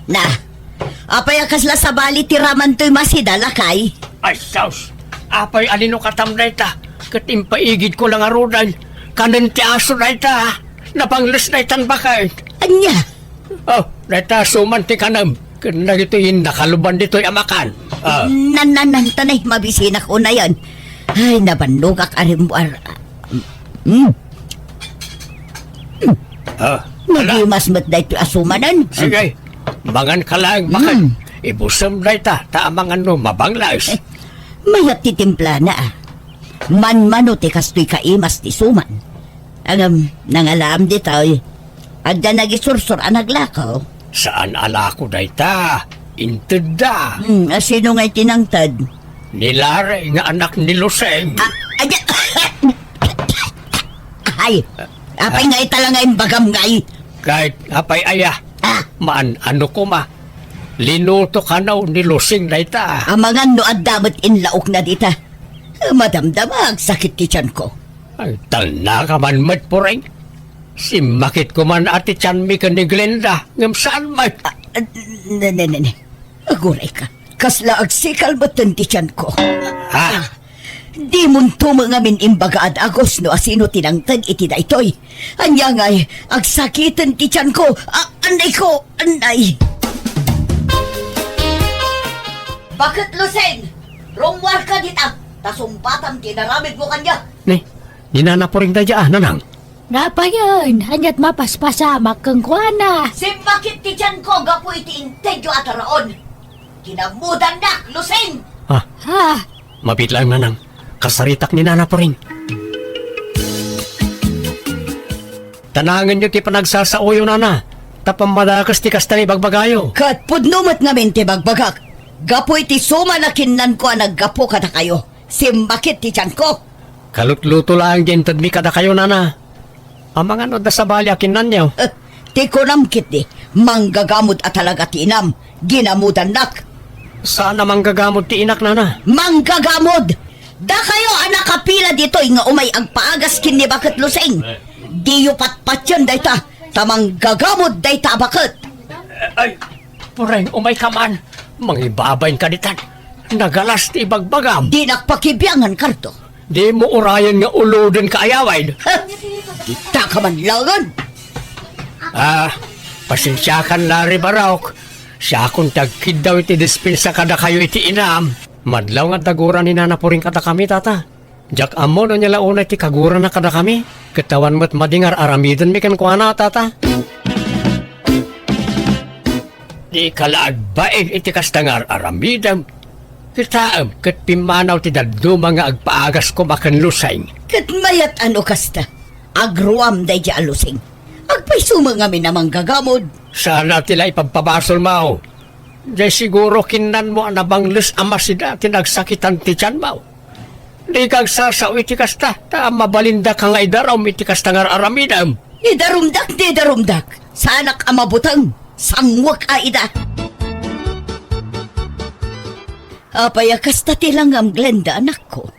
Na, apay a kasla sabali ti raman toy masida, lakay? Ay, sus! Apay a linukatam dayta, ket impaigidko la ngaruden. Kanen ti aso dayta, napangles daytan baket. Ania? Oh, dayta suman ti kanem, ken dagitoy nakaluban ditoy a makan. Ah. Nan, nan, nan, tanay, mabisinak unayen. Ay, nabannogak a rimmuar. Hmm. Ah, ala. Nagimas met daytoy a sumanen. Sige, mangan ka laeng baket. Hmm. Ibusem dayta, ta amangan no mabanglaes. Eh, mayat ti timplana, ah. Manmano ti kastoy kaimas ti suman. Ngem, nangalaam ditoy. Adda nagisursor a naglako. Saan a lako dayta? Intedda. Hmm, a sino ngay ti nangted? Ni Larry nga anak ni Lusing. Ah, ay, ay, apay nga ita la nga imbagam ngay? Ket apay aya? Ah. Maan-ano koma? Linuto kano ni Lusing dayta. Amangan no adda met inlaokna dita. Madamdama, agsakit ti tianko. Ay, talna ka man met, Puring. Simmakit ko man a ti tianmi ken ni Glenda, ngem saan met? Ah, ah, ne, ne, ne, ne. Aguray ka. Kasla agsikal metten ti tianko. Ha? Ah, dimonto met ngamin imbaga a dagus no asino ti nangted iti daytoy. Ania ngay, agsakiten ti tianko. Ah, anay ko, anay. Baket Lusing, rummuarka dita, ta sumpatam ti inaramidmo kaniak. Ni, ni Nana Puring daydiay, ah, nanang. Napayen, aniat mapaspasamak kenkuana? Simmakit ti tianko gapu iti intedyo a taraon. Kinamudannak, Lusing! Ah. Ah. Mabiit laeng, nanang. Kasaritak ni Nana Puring. Tanangenyo ti panagsasaoyo, nana, ta pammadakes ti kasta nga ibagbagayo. Ket pudno met ngamin ti bagbagak. Gapu iti suman a kinnanko a naggapu kadakayo, simmakit ti tianko. Kalutluto laeng ti intedmi kadakayo, nana. Amangan no adda sabali a kinnanyo. Eh, ti kunam ketdi, manggagamod a talaga ti inam, ginamudannak. Saan a manggagamod ti inak, nana? Manggagamod! Dakayo a nakapila ditoy nga umay agpaagas ken ni Baket Lusing. Diyo patpatien dayta, ta manggagamod dayta a baket. Ay, Puring, umayka man. Mangibabain ka ditan. Nagalas ti ibagbagam. Dinak pakibiangan, Kardo. Dimo urayen nga uloden ka, ayawid. Ha? Dita ka man laengen. Ah, pasensiakan, Larry Barok. Siakon ti agkiddaw iti dispensa kadakayo iti inam. Madlaw nga daguran ni Nana Puring kadakami, tata. Diak ammo no ania la unay ti kagurana kadakami, ket awan met madi nga ar-aramidenmi kenkuana, tata. Dika la agbain iti kasta nga ar-aramidem. Kitaem, ket pimmanaw ti dadduma nga agpaagas koma ken Lusing. Ket mayat a no kasta, agruam daydiay a Lusing. Agpayso met ngamin a manggagamod. Saan a ti la ipabpabasolmo. Diay siguro kinnanmo a nabangles a masida ti nagsakitan ti tianmo. Dika agsasao iti kasta, ta mabalindaka nga idarum iti kasta nga ar-aramidem. Idarumdak ti idarumdak. Saanak a mabuteng. Sanguek a ida. Apay a kasta ti langam, Glenda, anakko?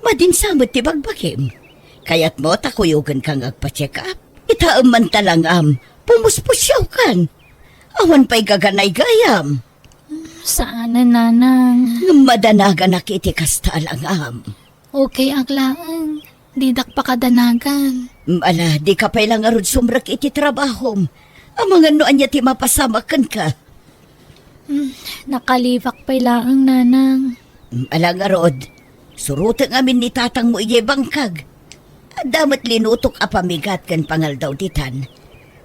Madinsa met ti bagbagim. Kayatmo ta kuyogenka nga agpa-check up? Itaem man ta langam. Pumuspusiawkan. Awan pay gaganay gayam. Saanen, nanang. Ngem madanaganak iti kasta a langam. Okay ak laeng. Didak pakadanagan. Mm, ala, dika pay la ngarud sumrek iti trabahom. Amangan no ania ti mapasamak kenka. Mm, nakalibak pay laeng, nanang. Mm, ala ngarud, surotek ngamin ni tatangmo idiay bangkag. Adda met linutok a pamigat ken pangaldaw ditan.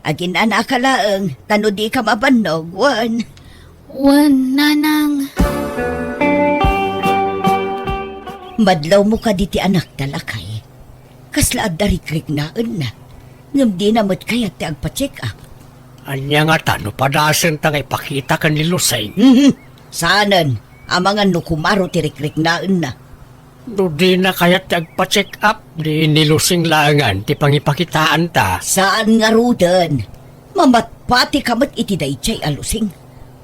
Aginanaka laeng, ta no dika mabannog, wen. Wen, nanang. Madlawmo kadi ti anakta, lakay. Kasla adda rikriknaenna. Ngem dina met kayat ti agpa-check up. Ania ngata no padasenta nga ipakita ken ni Lusing? Mhm. Saanen, amangan no kumaro ti rikriknaenna. No dina kayat ti agpa-check up, ni Lusing laengen ti pangipakitaanta. Saan ngaruden. Mamatpatika met iti daydiay a Lusing.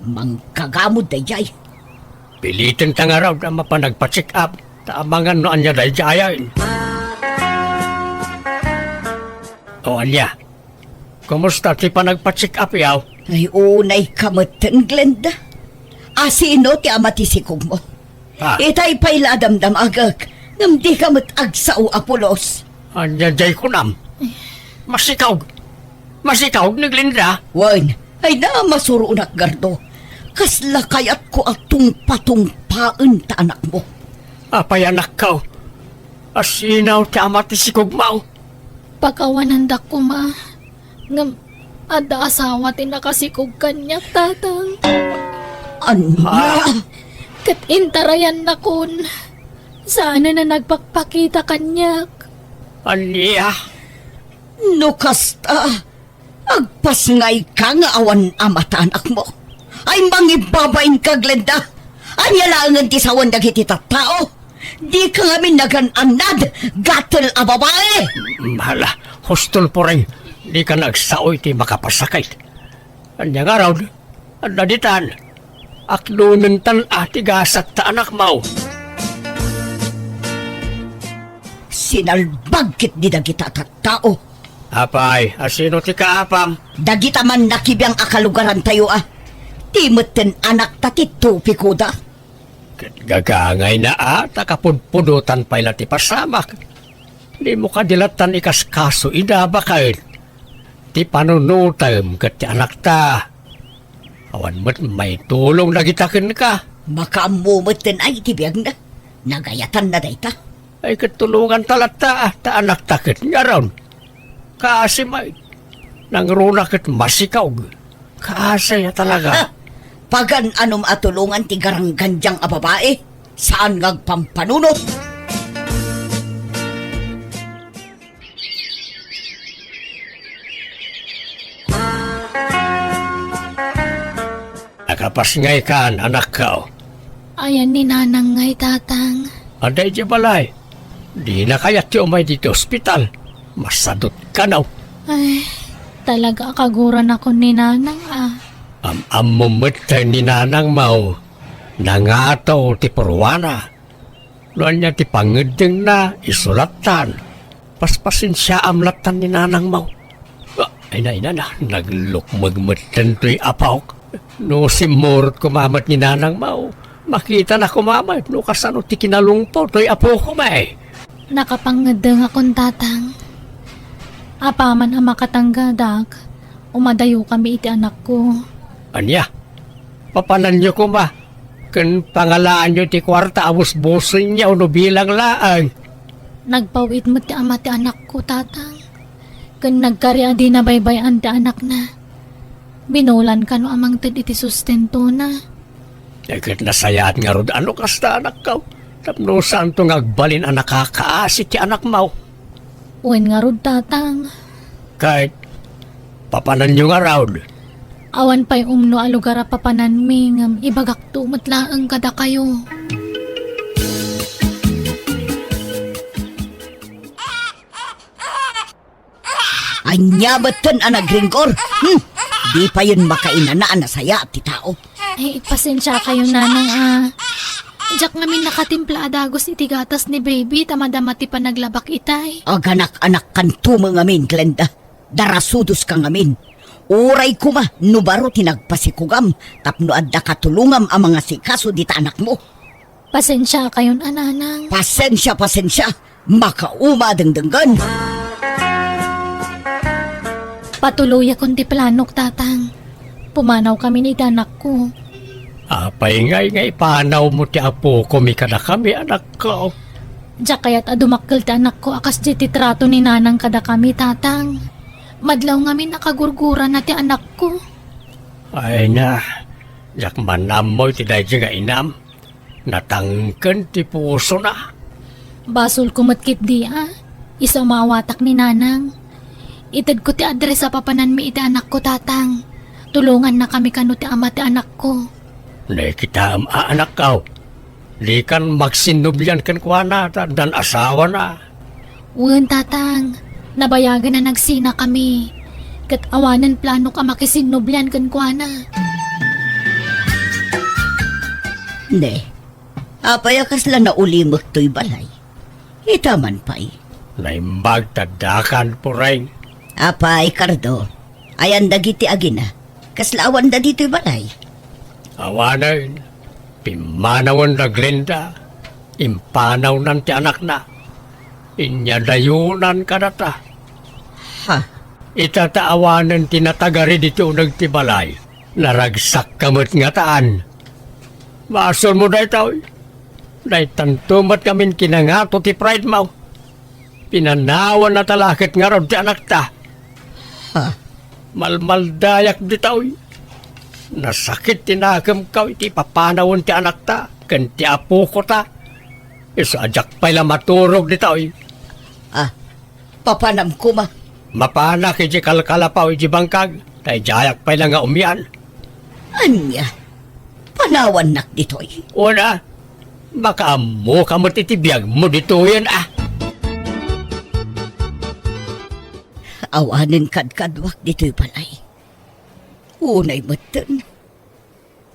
Mangkagamod daydiay. Pilitenta ngarud a mapan agpa-check up, ta amangan no ania daydiayen. O ania? Kumusta ti panagpa-check up, yaw? Ay, unay ka metten, Glenda. Asino ti ama ti sikogmo? Ah. Itay pay la a damdamagek, ngem dika met agsao a pulos. Ania jay kunam? Masikaog. Masikaog ni Glenda? Wen, ay na, masuronak, Gardo. Kasla kayatko a tungpatungpaen ta anakmo. Apay, anakko? Asino ti ama ti sikogmo? Pakawanandak koma. Ngem adda asawa ti nakasikog kaniak, Tatang. Ania? Ah. Ket intarayannakon. Saanen a nagpakpakita kaniak. Ania? No kasta, agpasngayka nga awan ama ta anakmo. Ay, mangibabainka, Glenda! Ania laengen ti sawen dagiti tattao? Dika ngamin nagan-annad, gatel a babai! Hala, hustol, Pureng, dika agsao iti makapasakit. Ania ngarud? Adda ditan. Aknonentan a ti gasat ta anakmo. Sinalbag ketdi dagita a tattao. Apay, asino ti kaapam? Dagita man nakibiang a kalugarantayo a. Ti metten anakta ti tupikoda. Ket gagangayna a, ta kapudpudotan pay la ti pasamak. Dimo kadi lattan ikaskaso ida baket. Ti panunotem ket ti anakta. Awan met maitulong dagita kenka. Makaammo metten ay ti biagna. Nagayatanna dayta. Ay, ket tulonganta latta, ta anakta ket ngarud. Kaasi met. Nangruna ket masikaog. Kaasi a talaga. Ha! Pagan-anom a tulongan ti garanggandiang a babai. Saan nga agpampanunot. Nakapasngaykan, anakko? Ayan ni Nanang ngay, Tatang. Adda idiay balay. Dina kayat ti umay ditoy ospital. Masadut kano. Ay, talaga a kaguranakon ni Nanang a. Am-ammo met ni Nanangmo. Nangato ti purwana. No ania ti pangngeddengna, isu lattan. Paspasensiaam lattan ni Nanangmo. Ah, ay na, ina na, naglukmeg metten toy apok. No simmurot koma met ni Nanangmo, makitana koma met no kasano ti kinalungpo toy apokoma. Nakapangngeddengakon, Tatang. Apaman a makatanggadak, umadayokami iti anakko. Ania? Papananyo koma? Ken pangalaanyo ti kuarta a busbusenyo no bilang laeng. Nagpaw-it met ti ama ti anakko, Tatang. Ken nagkari a dina baybay-an ti anakna. Binulan kano a mangted iti sustentona. Ay, ket nasayaat ngarud a no kasta, anakko. Tapno saanto nga agbalin a nakakaasi ti anakmo. Wen ngarud, Tatang. Ket papananyo ngarud? Awan pay umno a lugar a papananmi ngem ibagakto met laeng kadakayo. Ania metten a nagringgor? Hmm? Di payen makainana a nasayaat ti tao. Ay, pasensiakayon, Nanang, a. Diak ngamin nakatimpla a dagus iti gatas ni baby ta madama ti panaglabak itay. Aganak-anakkanto met ngamin, Glenda. Darasudoska ngamin. Uray koma no baro ti nagpasikogam tapno adda katulongam a mangasikaso dita anakmo. Pasensiakayon a, Nanang. Pasensia, pasensia. Makauma a dengdenggen. Patuloyakon ti planok, Tatang. Pumanawkamin iti anakko. Apay ngay nga ipanawmo ti apokomi kadakami, anakko? Diak kayat a dumakkel ti anakko a kasdi ti trato ni Nanang kadakami, Tatang. Madlaw ngamin a kagurgurana ti anakko. Ay na, diak man ammo iti daydi nga inam. Natangken ti pusona. Basolko met ketdi a, isu a maawatak ni Nanang. Itedko ti address a papananmi iti anakko, Tatang. Tulongannakami kano ti ama ti anakko. Nakitaem a, anakko. Dikan makisinnublian kenkuana ta addan asawana. Wen, Tatang. Nabayagen a nagsinakami. Ket awanen planok a makisinnublian kenkuana. Ne, apay a kasla naulimek toy balay? Ita man pay. Naimbag ta addakan, Pureng. Apay, Cardo? Ayan dagiti agina? Kasla awanda ditoy balay? Awanen, pimmanawen da Glenda. Impanawnan ti anakna. Inyadayonan kadata. Ha? Ita ta awanen ti natagari ditoy uneg ti balay. Naragsakka met ngataan. Basolmo daytoy. Daytanto met ngamin kinangato ti pride mo. Pinanawanna ta la ket ngarud ti anakta. Ha? Malmaldayak ditoy. Nasakit ti nakemko iti ipapanawen ti anakta ken ti apokota. Isu a diak pay la maturog ditoy. Ah, papanam koma. Mapanak iti kalkalapaw iti bangkag, ta idiayak pay la nga umian. Ania? Panawannak ditoy? Una, makaammoka met iti biagmo ditoyen, a. Awanen kadkaduak ditoy balay. Unay metten.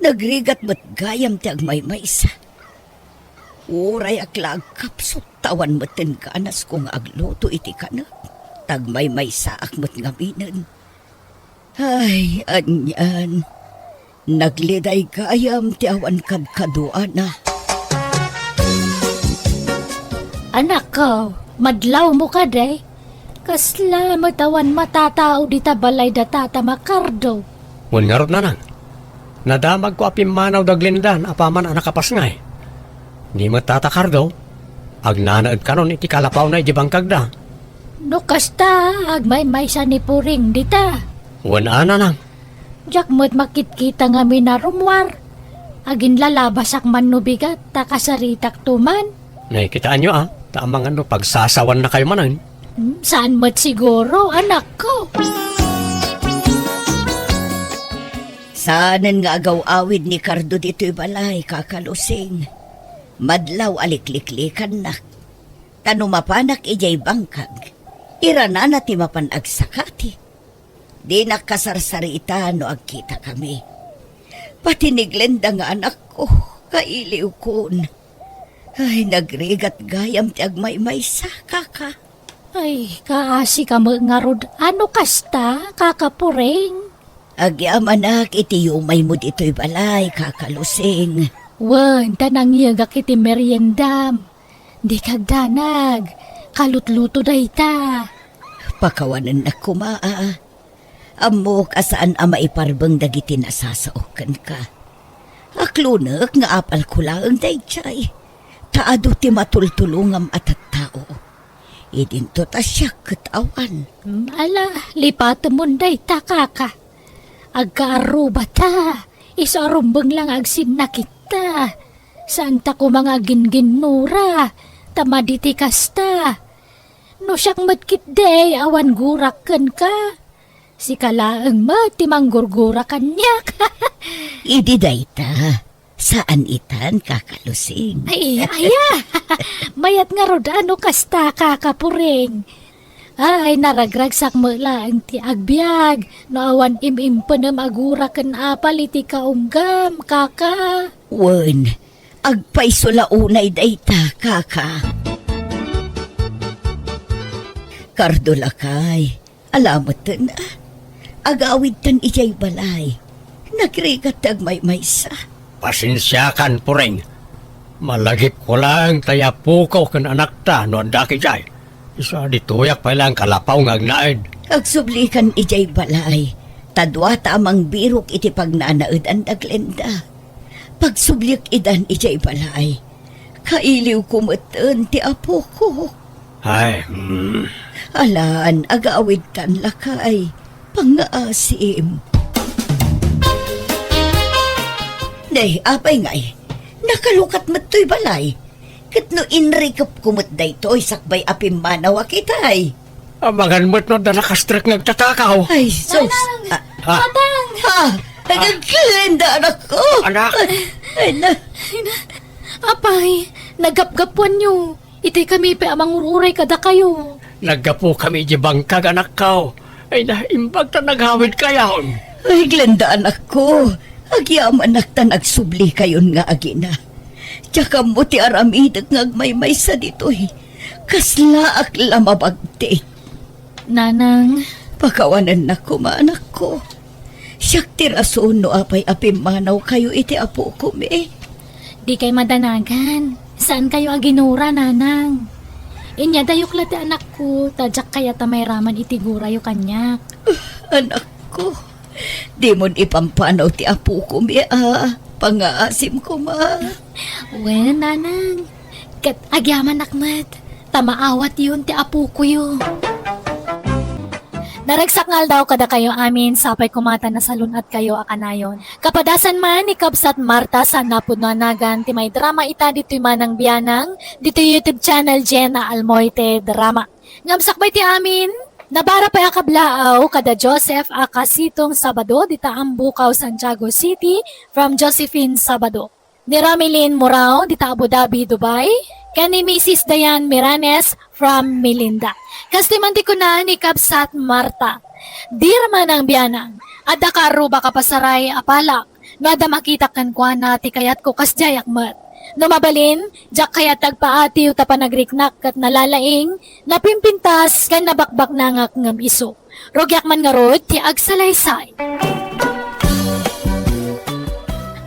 Nagrigat met gayam ti agmaymaysa. Urayak la agkapsut ta awan metten ganasko nga agluto iti kanek. Ta agmaymaysaak met ngaminen. Ay, anian. Nagliday gayam ti awan kadkaduana. Anakko, madlawmo kadi? Kasla met awan matatao dita balay da Tata Makardo. Wen ngarud, nanang, nadamagko a pimmanaw da Glenda apaman a nakapasngay. Ni met Tata Cardo, agnanaed kanon iti kalapawna iti bangkagda. No kasta, agmaymaysa ni Puring dita. Wen a, nanang. Diak met makitkita ngamin a rummuar. Aginlalabasak man no bigat, ta kasaritakto man. Nakitaanyo a, ta amangan no pagsasawannakayo manen. Hmm, saan met siguro, anakko. Saanen nga agaw-awid ni Cardo ditoy balay, Kaka Lusing. Madlaw a likliklikannak. Ta no mapanak idiay bangkag, iranana ti mapan agsakati. Dinak kasarsarita no agkitakami. Pati ni Glenda nga anakko, kailiwkon. Ay, nagrigat gayam ti agmaymaysa, kaka. Ay, kaasika met ngarud a no kasta, Kaka Puring. Agyamanak iti yumaymo ditoy balay, Kaka Lusing. Wen, ta nangyegak iti meriendam. Dika agdanag, kalutluto dayta. Pakawanennak koma, a. Ammok a saan a maiparbeng dagiti nasasaok kenka. Aklonek nga apalko laeng daydiay, ta adu ti matultulongam a tattao. Idinto ta siak ket awan. Mm, ala, lipatemon dayta, kaka. Agkaarrubata, isu a rumbeng la nga agsinnakitta. Saanta koma nga agingginnura, ta madi ti kasta. No siak met ketdi, awan gurak kenka. Sika laeng met ti manggurgura kaniak. Idi dayta, saan itan, Kaka Lusing. Ay, aya. Mayat ngarud a no kasta, Kaka Puring. Ay, naragragsak met laeng ti agbiag no awan im-impenem a gura ken apal iti kaunggam, kaka. Wen, agpayso la unay dayta, kaka. Cardo, lakay, ala metten, a. Agawidtan idiay balay. Nagrigat ti agmaymaysa. Pasensiakan, Puring. Malagipko laeng ta apoko ken anakta no addak idiay. Isu a ditoyak pay laeng kalapaw nga agnaed. Agsublikan idiay balay, ta duata a mangbirok iti pagnanaedan da Glenda. Pagsubliek idan idiay balay, kailiwko metten ti apoko. Ay, hmm. Alan, agawidtan, lakay. Pangngaasim. Nay, apay ngay? Nakalukat met toy balay. Ket no inrikepko met daytoy sakbay a pimmanawak itay. Amangan met no adda nakastrek nga agtatakaw. Ay, sus. Manang! Ah. Ah. Tatang! Ah, nagagkilenda, anakko. Anak. Ay, na. Ay, na. Apay, naggapgapuanyo. Itay kami pay a mangur-uray kadakayo. Naggapukami idiay bangkag, anakko. Ay, naimbag ta naghawidkayon. Ay, Glenda, anakko. Agyamanak ta nagsublikayon nga agina. Diak ammo ti aramidek nga agmaymaysa ditoy. Kaslaak la mabagtik. Nanang. Pakawanennak koma, anakko. Siak ti rason no apay a pimmanawkayo iti apokon. Dikay madanagan. Saankayo a ginura, Nanang. Inyadayok la ti anakko, ta diak kayat a mairaman iti gurayo kaniak. Anakko, dimon ipampanaw ti apokon a pangngaasim koma. Wen, Nanang. Ket agyamanak met, ta maawatyon ti apokoyo. Naragsak nga aldaw kadakayo amin, sapay koma ta nasalun-atkayo a kanayon. Kapadasan man ni Kabsat Marta, saan a pudno a nagan ti maidrama ita ditoy Manang Bianang, ditoy YouTube channel Jenna Almoite Drama. Ngem sakbay ti amin, nabara pay a kablaaw kada Joseph a Kasitong Sabado dita Ambukaw, Santiago City, from Josephine Sabado. Ni Ramilin Murao dita Abu Dhabi, Dubai, ken ni Missus Diane Miranes from Melinda. Kastoy man ti kuna ni Kabsat Marta, Dear Manang Bianang, adda kaarrubak a pasaray a palak no adda makitak kenkuana ti kayatko, kasdiayak met. No mabalin, diak kayat ti agpaatiw ta panagriknak ket nalalaing, napimpintas, ken nabakbaknangak ngem isu. Rugiak man ngarud ti agsalaysay.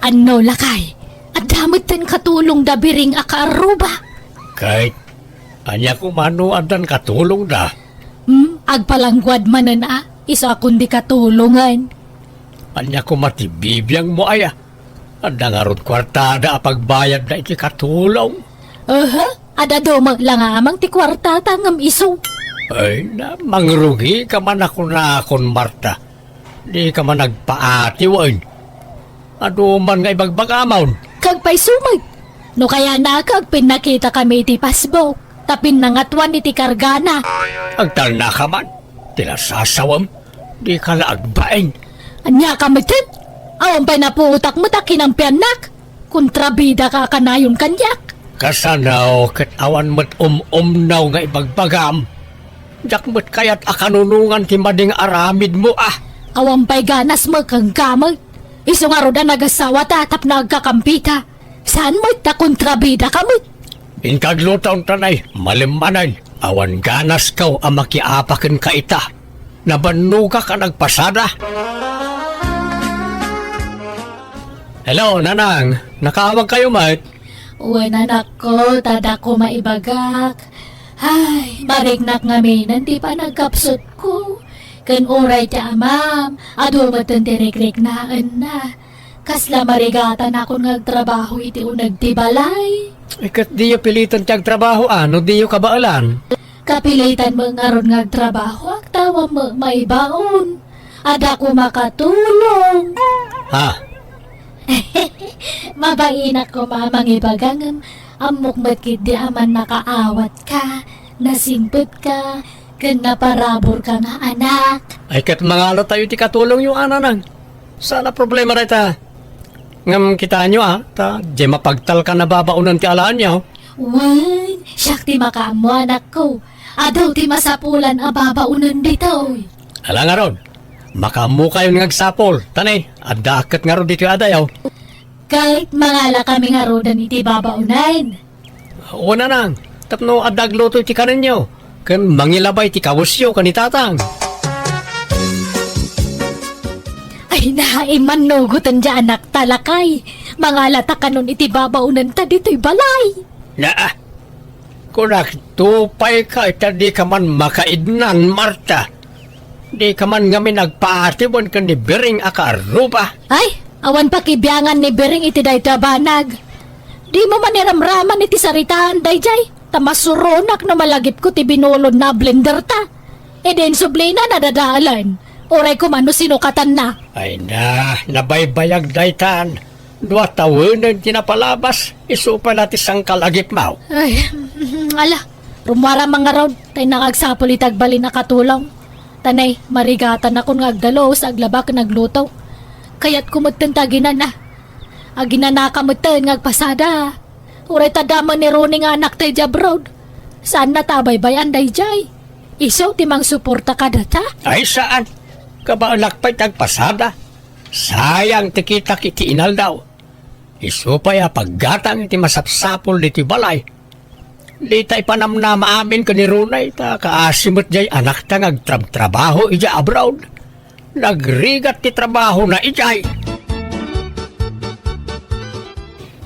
Anno, lakay, adda metten katulongda Biring a kaarruba? Ket ania koma no addan katulongda? Hmm, agpalangguad manen a, isu a kundi katulongen. Ania koma ti bibiangmo aya? Adda ngarud kuartada a pagbayadda iti katulong? Aha, adda dumek la nga amang ti kuartata ngem isu. Ay na, mangrugika man a kunakon, Marta. Dika man agpaatiwen. Adu man nga ibagbagamon. Kagpayso met. No kayana, kagpinnakita kami iti Facebook, ta pinnangatuan iti kargana. Agtalnaka man. Ti nasasawem, dika la agbain. Ania ka metten? Awan pay napuotak met a kinampiannak. Kontrabidaka a kanayon kaniak. Kasano ket awan met um-umnaw nga ibagbagam? Diak met kayat a kanunongan ti madi nga aramidmo a. Awan pay ganas met kenka met. Isu ngarud a nagasawata tapno agkakampita. Saan met ta kontrabidaka met. Inka agluto, Tanay, malem manen. Awan ganasko a makiapa kenka ita. Nabannogak a nagpasada. Hello, Nanang. Nakaawagkayo met? Wen, anakko, ta adda koma ibagak. Ay, mariknak ngamin ti panagkapsutko. Ken uray ti amam, adu metten ti rikriknaenna. Kasla marigatanakon nga agtrabaho iti uneg ti balay. Eh, ket diyo pilitan ti agtrabaho, a, no diyo kabaelan? Kapiletan met ngarud nga agtrabaho, agtawam met maibaon. Adda koma katulong. Ha? Mabainak koma a mangibaga ngem ammok met ketdi a mannakaawatka, nasingpetka, ken naparaburka nga anak. Ay, ket mangalatayo ti katulongyo, a, Nanang. Saan a problema dayta. Ngem kitaenyo, a, ta diay mapagtalkan a babaonen ti alaenyo. Wen, siak ti makaammo, anakko. Adu ti masapulan a babaonen ditoy. Ala ngarud, makaammokayon nga agsapul. Tanay, addaak ket ngarud ditoy adayo. Ket mangalakami ngaruden iti babaonen. Wen, Nanang, tapno adda agluto iti kanenyo, ken mangilabay ti kawesyo ken ni Tatang. Ay, naimmannugoten diay anakta, lakay. Mangalata kanon iti babaonenta ditoy balay. Naa, kunak, tupayka ita, dika man makaidnan, Marta. Dika man ngamin agpaatiwen ken ni Biring a kaarruba. Ay, awan pakibiangan ni Biring iti daytoy a banag. Dimo man iramraman iti saritaan daydiay, ta masuronak no malagipko ti binulodna a blenderta. Idi insublina, nadadalan. Uray koma no sinukatanna. Ay na, nabaybayag daytan. Dua tawenen ti napalabas, isu pay la ti sangkalagipmaw. Ay, ala, rummuaram man ngarud, ta innak agsapul iti agbalin a katulong. Tanay, marigatanakon nga agdalus, aglaba ken agluto. Kayatko metten ti aginana. Aginanaka metten nga agpasada. Uray ta damo ni Ronnie nga anakta idiay abroad. Saanna ta a baybay-an daydiay. Isu ti mangsuporta kadata? Ay, saan. Kabaelak pay ti agpasada. Sayang ti kitak iti inaldaw. Isu pay a paggatang iti masapsapul ditoy balay. Dita ipanamnama amin ken ni Ronnie ta kaasi met diay anakta nga agtrabtrabaho idiay abroad. Nagrigat ti trabahona idiay.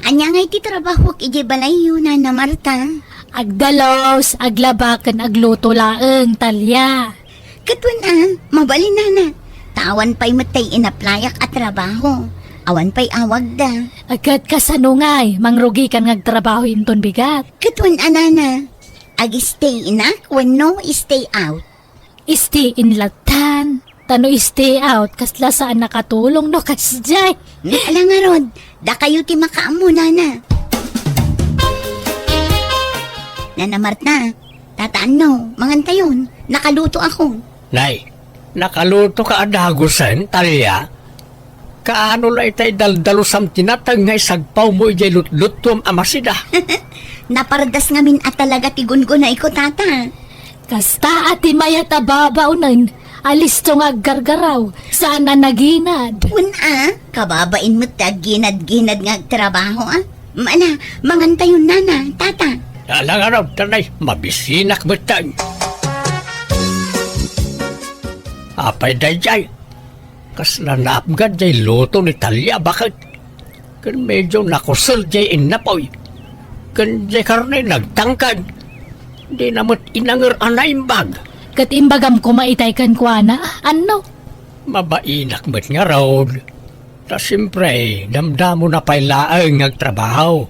Ania ngay ti trabahoak idiay balayyo, Nana Marta? Agdalus, aglaba ken agluto laeng, Talia. Ket wen a, mabalin, Nana. Ta awan pay met tay inaplayak a trabaho. Awan pay awagda. Ket kasano ngay, mangrugikan nga agtrabaho inton bigat? Ket wen a, Nana. Ag-stay inak wenno stay out? Stay in latan. Ta no stay out, kasla saan nakatulong no kasdiay. Ala ngarud, dakayo ti makaammo, Nana. Nana Marta, Tata Anno, mangantayon, nakalutoakon. Nay, nakalutoka a dagusen, Talia? Kaano la itay daldalusam ti nateng nga isagpawmo idiay lutluttuam a masida? Napardas ngamin a talaga ti gungunayko, Tata. Kasta a ti mayat a babaonen a listo nga aggargaraw, saan a naginad. Wen a, kababain met ti agginad-ginad nga agtrabaho, a. Ala, mangantayon, Nana, Tata. Ala ngarud, tanay, mabisinak metten. Apay daydiay? Kasla naapgad diay luto ni Talia, baket. Ken medio nakusel diay innapoy. Ken diay karne nagtangkad. Dina met inanger a naimbag. Ket imbagam koma itay kenkuana, Anno? Mabainak met ngarud. Ta siempre, damdamona pay laeng nga agtrabaho.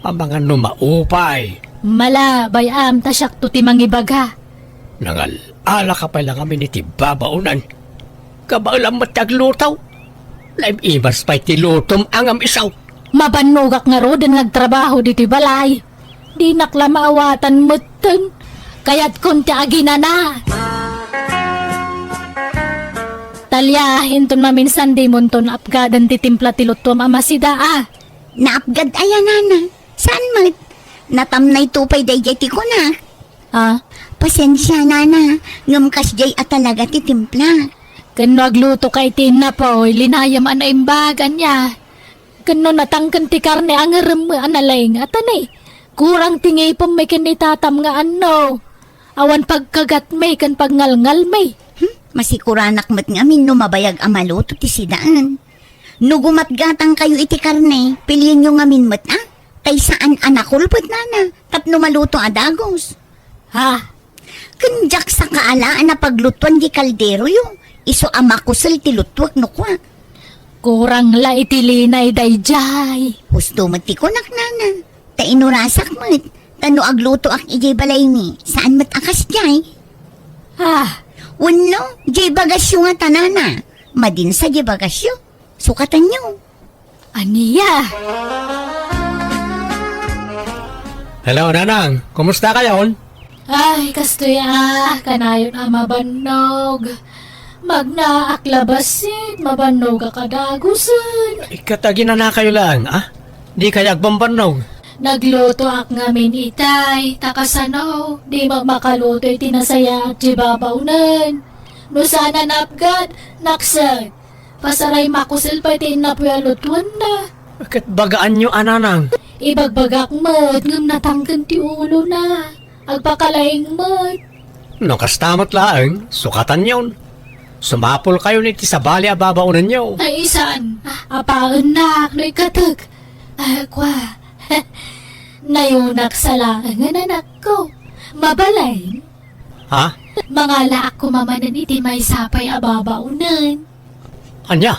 Amangan no maupay. Ala, bay-am ta siakto ti mangibaga. Nangal-alaka pay la ngamin iti babaonen. Kabaelam met ti agluto. Naim-imas pay ti lutom a ngem isu. Mabannogak ngaruden nga agtrabaho ditoy balay. Dinak la maawatan metten. Kayatkon ti aginana. Talia, inton maminsan dimonto naapgaden ti timpla ti lutom a masida, a. Naapgad aya, Nana? Saan met? Natamnayto pay daydiay ti kunak. Ah? Pasensia, Nana, ngem kasdiay a talaga ti timpla. Ken no aglutoka iti innapoy, linayam a naimbag, ania? Ken no natangken ti karne a ngarem a nalaing, a tani, kurang ti ngipem met ken ni tatam nga Anno. Awan pagkagatmi ken pagngalngalmi. Hmm, masikuranak met ngamin no mabayag a maluto ti sidaen. No gumatgatangkayo iti karne, pilienyo ngamin met, a? Tay saan a nakulpet, Nana, tapno maluto a dagus. Ha? Ken diak sakaala a napaglutuan di kalderoyo, isu a makusel ti lutuek no kua. Kurang la iti linay daydiay. Husto met ti kunak, Nana. Ta inurasak met, ta no aglutoak idiay balaymi, saan met a kasdiay. Ah. Wenno, diay bagasyo ngata, Nana. Madinsa diay bagasyo. Sukatanyo. Ania? Hello, Nanang. Kumusta kayon? Ay, kastoy a, kanayon a mabannog. Magnaak la bassit, mabannogak a dagusen. Ket aginanakayo laeng, a? Dikay agbambannog. Naglutoak ngamin itay, ta kasano, di met makaluto iti nasayaat ti babaonen. No saan a naapgad, nakset. Pasaray makusel pay ti innapoy a lutuenna. Ket bagaanyo a, Nanang. Ibagbagak met ngem natangken ti ulona. Agpakalaing met. No kasta met laeng, sukatanyon. Sumapulkayon iti sabali a babaonenyo. Ay, saan. Apaennak no ikkatek. Ah, kua. Nayunak sa laengen, anakko. Mabalin. Ha? Mangalaak koma manen iti maysa pay a babaonen. Ania?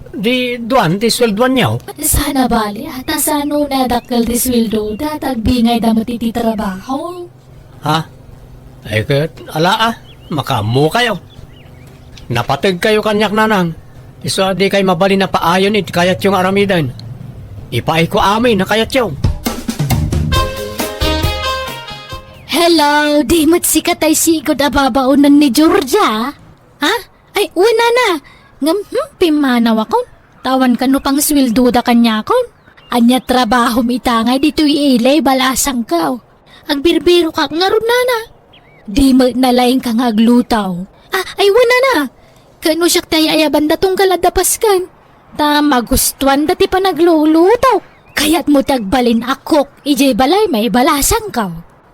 Di duan ti sueldoanyo? Saan a bali, a, ta saan no nadakkel ti sueldoda, ta agbingayda met iti trabaho. Ha? Ay ket, ala a, makaammokayo. Napategkayo kaniak, Nanang. Isu a dikay mabalin a paayen iti kayatyo nga aramiden. Ipaayko amin a kayatyo. Hello, di met sika tay sigud a babaonen ni Georgia? Ha? Ay, wen, Nana. Ngem, hmm, pimmanawakon. Ta awan kano pangsueldoda kaniakon. Ania trabahom ita ngay ditoy ili, balasangko? Agbirbirokak ngarud, nana. Di met nalaingka nga agluto. Ah, ay, wen, nana. Ken no siak ti ay-ayabanda tunggal adda Pasken. Ta magustuanda ti panagluluto. Kayatmo ti agbalin a cook idiay balay, balasangko?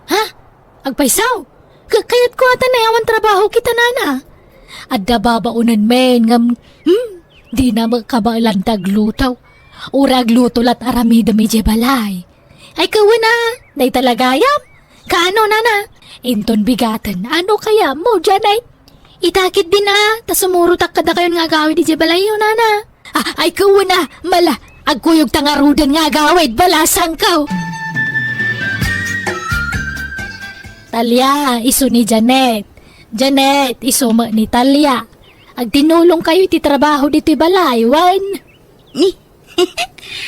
Ha? Agpayso? Ka-, kayatko ata nga awan trabaho kita, nana. Adda babaonenmi, ngem, hmm, dina met kabaelan ti agluto. Uray agluto la't aramidem idiay balay. Ay, kawen a, dayta la gayam. Kaano, nana? Inton bigaten, ano kayatmo, Janet? Ita ketdin a, ta sumurotak kadakayon nga agawid idiay balayyo, nana. Ah, ay, kawen a, mala, agkuyogta ngaruden nga agawid, balasangko. Talia, isu ni Janet. Janet, isu met ni Talia. Agtinulongkayo iti trabaho ditoy balay, wen? Ni,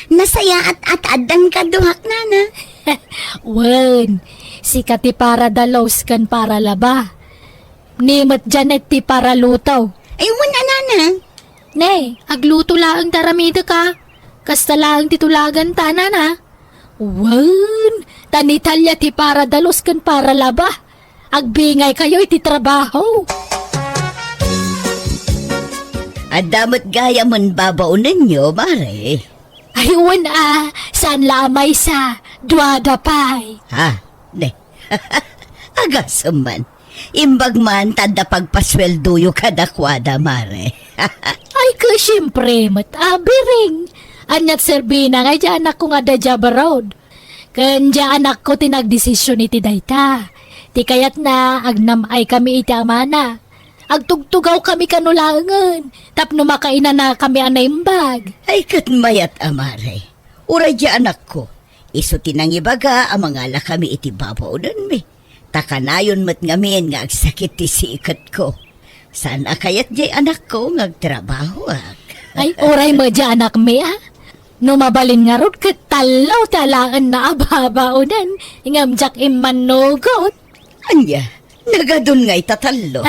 nasayaat-at addan kaduak, nana. Wen, sika ti paradalos ken paralaba. Ni met Janet ti paraluto. Ay, wen a, nana. Ne, agluto laeng ti aramidek a. Kasta laeng ti tulaganta, nana. Wen, ta ni Talia ti paradalos ken paralaba. Agbingaykayo iti trabaho. Adda met gayamen babaonenyo, mare. Ay, wen a, saan la a maysa, duada pay. Ha? Ne. Agasem man. Imbag man ta adda pagpasueldoyo kadakuada, mare. Ay, ket siempre met, abiring. Aniat serbina nga diay anakko nga adda idiay abroad? Ken diay anakko ti nagdesisyon iti dayta. Ti kayatna, agnam-ay kami iti amana. Agtugtugaw kami kano laengen, tapno makainana kami a naimbag. Ay, ket mayat a, mare. Uray diay anakko, isu ti nangibaga a mangala kami iti babaonenmi. Ta kanayon met ngamin nga agsakit ti siketko. Saan a kayat diay anakko nga agtrabahoak. Ay, uray met diay anakmi, a. No mabalin ngarud ket tallo ti alaenna a babaonen, ngem diak immannugot. Ania, nagadun ngay ta tallo?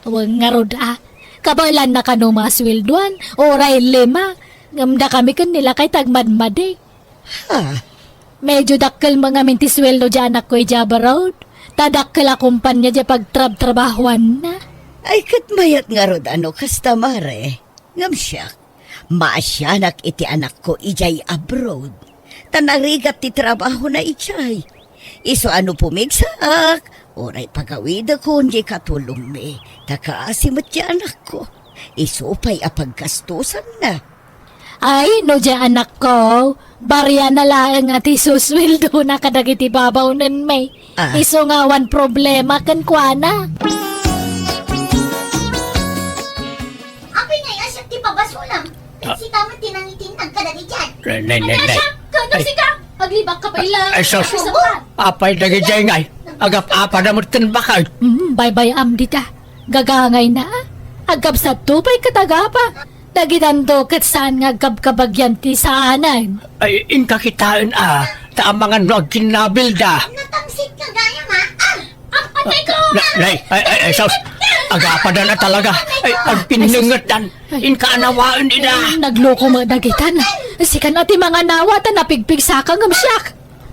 Wen ngarud a. Kabaelanna kano masueldoan, uray lima, ngem dakami ken ni lakay ti agmadmadi. Ha? Medyo dakkel met ngamin ti sueldo diay anakko idiay abroad. Ta dakkel a kompania diay pagtrabtrabahoanna. Ay, ket mayat ngarud a no kasta, mare. Ngem siak, maasianak iti anakko idiay abroad. Ta narigat ti trabahona idiay. Isu a no pumigsaak, uray pagawidekon diay katulongmi, ta kaasi met ti anakko. Isu pay a paggastosanna. Ay, no diay anakko, bariana laeng a ti susueldona kadagiti babaonenmi. Ah. Isu nga awan problema kenkuana. Apay ngay a siak ti pabasolam? Ah. Sika met ti nangitinag kadagiti diay. Nay, nay, nay, nay. Ania siak? Kaano sika? Aglibakka pay la. Ay, sus. Apay dagiti diay ngay? Agap-apada met ken bakay. Mm, baybay-am dita. Gagangayna. Agkabsatto pay ket agapa. Dagitanto ket saan nga agkabkabagyan ti saanen. Ay, inka kitaen a, ta amangan no agkinnabilda. Natangsit ka gayam, a. Ah! Apay ko! Na-, nay, ay, ay, ay, sus. Agapadan a talaga. Ay, agpinnengetdan. Ay. Inka anawaen ida. Ay, nagloko met dagitan. Sikan a ti manganawa ta napigpigsaka ngem siak.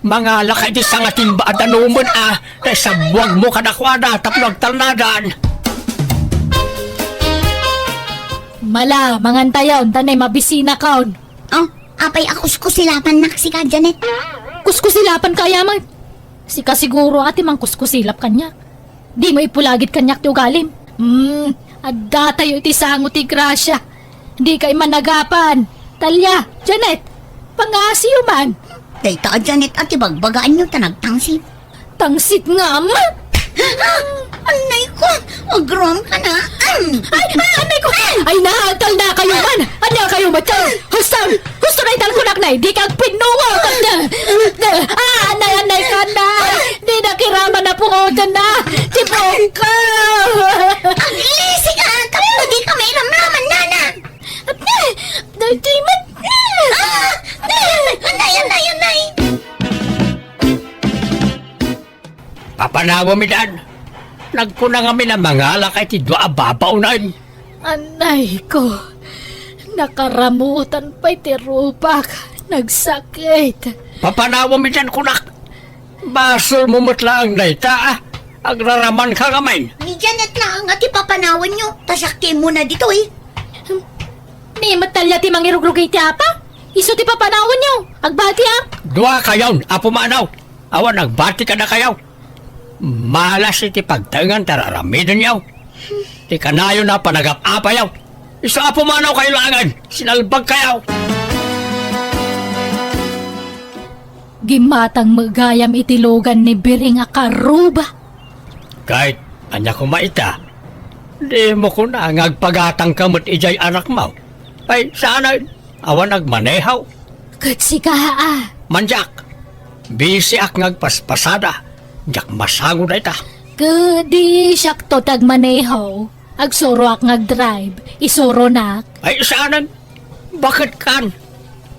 Mangalaka iti sangatimba a danumen a, ta isabbuagmo kadakuada tapno agtalnadan. Mala, mangantayon, ta nay mabisinakon. Oh, apay a kuskusilapannak sika, Janet? Kuskusilapanka aya met? Sika siguro a ti mangkuskusilap kaniak. Dimo ipulagid kaniak ti ugalim. Hmm, addatayo iti sango ti grasia. Dika imanagapan. Talia, Janet, pangaasiyo man. Dayta a Janet a ti bagbagaanyo ta nagtangsit. Tangsit nga, ama! Ah! Annay ko! Agram ka na! Ay, ay, annay ko! Ay, naatal na kayo man! Anya kayo, matyan? Husto! Husto na italkunak na, di ka agpinnungo! Ah, anay, anay ka na! Di na kiraman na pungotan na! Tipong ka! Aglisig ka! Tapno di ka mairamraman, nana! Dati mat! Ah! Anay, anay, anay! Papanawem idan. Nagkuna ngamin a mangalaka iti dua a babaonen. Anay ko, nakaramutan pay ti rupak. Nagsakit. Papanawem idiay kunak. Basolmo met laeng dayta, ah. Agraramanka ngamin. Ni Janet laeng a ti papanawenyo, ta siak ti immuna ditoy. Ni met tallo ti mangirugrugay ti apa? Isu ti papanawenyo. Agbatiak. Duakayon a pumanaw. Awan agbati kadakayo. Malas iti pagtaengan ti ar-aramidenyo. Ti kanayon a panagap-apayo. Isu a pumanawkayo laengen, sinalbagkayo. Gimmatang met gayam iti lugan ni Biring a karuba. Ket ania koma ita? Dimo kuna nga agpagatangka met idiay anakmo? Ay, saanen. Awan agmaneho. Ket sika, a? Mandiak. Bisiak nga agpaspasada. Diak masango dayta. Ket di siakto ti agmaneho. Agsuroak nga agdrive. Isuronak. Ay, saanen. Baket kan.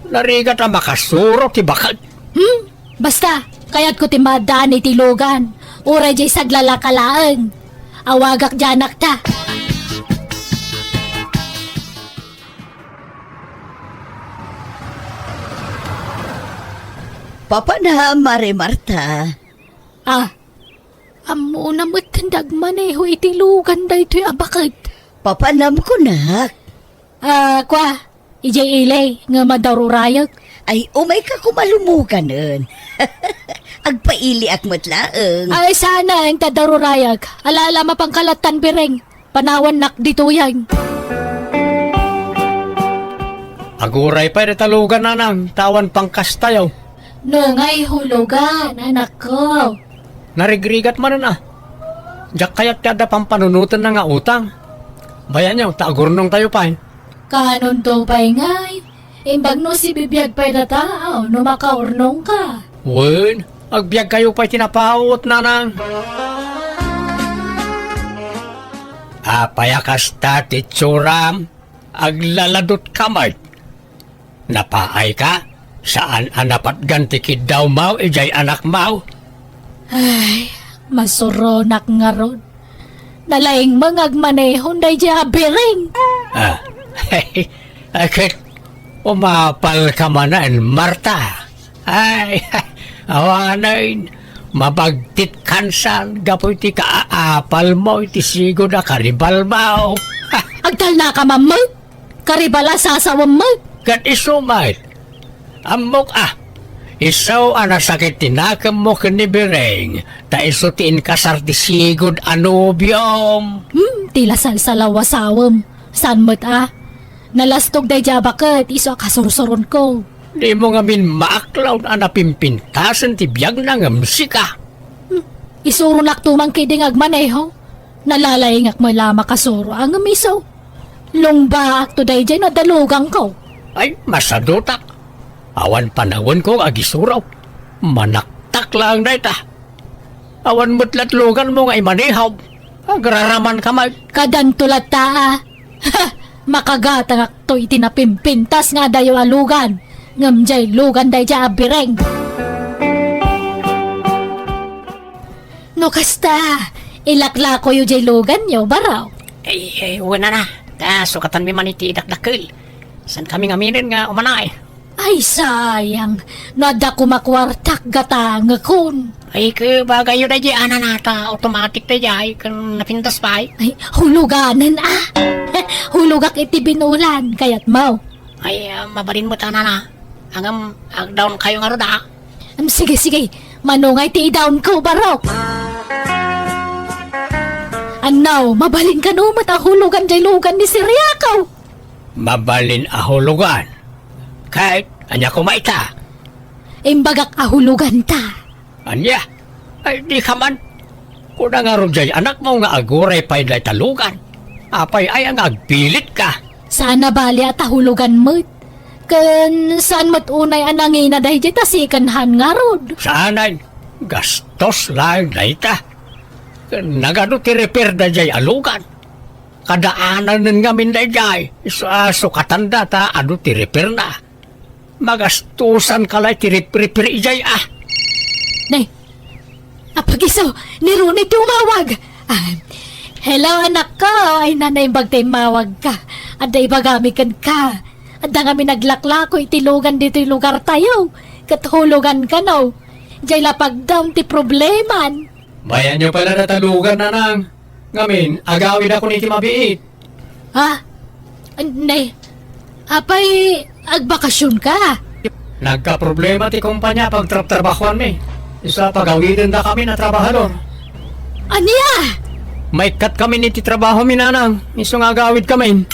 Narigat a makasuro ti baket. Hmm? Basta, kayatko ti maaddaan iti lugan. Uray diay saglalaka laeng. Awagak diay anakta. Papanam, Mare Marta. Ah, ammona met ti agmaneho iti lugan daytoy a baket. Papanam kunak. Ah, kua, idiay ili, ngem adda rurayek. Ay, umayka koma lumuganen. Agpailiak met laeng. Ay, saanen ti adda rurayek. Ala, ala, mapanka lattan, Biring. Panawannak ditoyen. Aguray pay dayta lugan, nanang, ta awan pangkastayo. No ngay hulugan, anakko. Narigrigat manen a. Diak kayat ti adda pampanunotenna nga utang. Bayanyo, ta agurnongtayo pay. Kanonto pay ngay? Imbag no sibibiag pay data, no makaurnongka. Wen, agbiagkayo pay ti napaut, nanang. Apay a kasta ti itsuram? Aglaladutka met. Napaayka? Saan a napatgan ti kiddawmo idiay anakmo? Ay, masuronak ngarud. Nalaing met nga agmanehon daydiay a Biring. Ah, ay, ket umapalka manen, Marta. Ay, awanen, mabagtitkan san gapu iti kaapalmo iti sigud a karibalmo. Agtalnaka man met? Karibal a sasawem met. Ket isu met. Ammok a, isu a nasakit ti nakemmo ken ni Biring, ta isu ti inkasar ti sigud a nobiom. Hmm, ti la salsalaw a sawem. Saan met a? Nalastog daydiay a baket, isu a kasursuronko. Dimo ngamin maaklaw a napimpintasen ti biagna ngem sika. Hmm, isuronakto man ketdi nga agmaneho. Nalalaingak met la a makasuro a ngem isu. Lungbaakto daydiay no adda luganko. Ay, masadutak. Awan panawenko nga agisuro. Manaktak laeng dayta. Awan met lat luganmo nga imaneho. Agraramanka met. Kadanto latta a. Ha! Makagatangakto iti napimpintas nga adayo a lugan. Ngem diay lugan daydiay a Biring. No kasta, ilaklakoyo diay luganyo, barok. Ay, ay, wen a. Ta sukatanmi man iti idakdakkel. Saankami ngaminen nga umanaw. Ay, sayang. No adda koma kuartak, gatangekon. Ay, ket bagayyo daydiay a nana ta automatic daydiay ken napintas pay. Ay, huluganen a. Hulogak iti binulan, kayatmo? Ay, ah, mabalin met a nana. Ngem, agdaonkayo ngarud a. Em, sige, sige. Mano ngay ti idaonko, barok? Annaw, mabalin kano met a hulogan diay lugan ni Siriaco? Mabalin a hulogan? Ket ania koma ita? Imbagak a huloganta. Ania? Ay, dika man. Kuna ngarud diay anakmo nga aguray pay dayta lugan. Apay aya nga agpilitka? Saan a bali a ta hulogan met. Ken saan met unay a nangina daydiay ta second hand ngarud. Saanen, gastos laeng dayta. Ken nagadu ti repair daydiay a lugan. Kadaananen ngamin daydiay, isu a sukatanda ta adu ti repairna. Magastosanka la iti rip-, repair idiay a. Nay, apagiso, ni Ronnie ti umawag. Ah, hello, anakko. Ay, nanay, imbag ta immawagka. Adda ibagami kenka. Adda ngamin naglaklako iti lugan ditoy lugartayo, ket hulugan kano. Jay lapagdam ti problemam. Bayanyo pay la data lugan, nanang. Ngamin, agawidakon iti mabiit. Ha? Nay, apay agbakasionka? Nagkaproblema ti kompania a pagtrabtrabahoanmi. Isu a pagawidendakamin a trabahador. Ania? Maikkatkami iti trabahomi, nanang. Isu nga agawidkamin.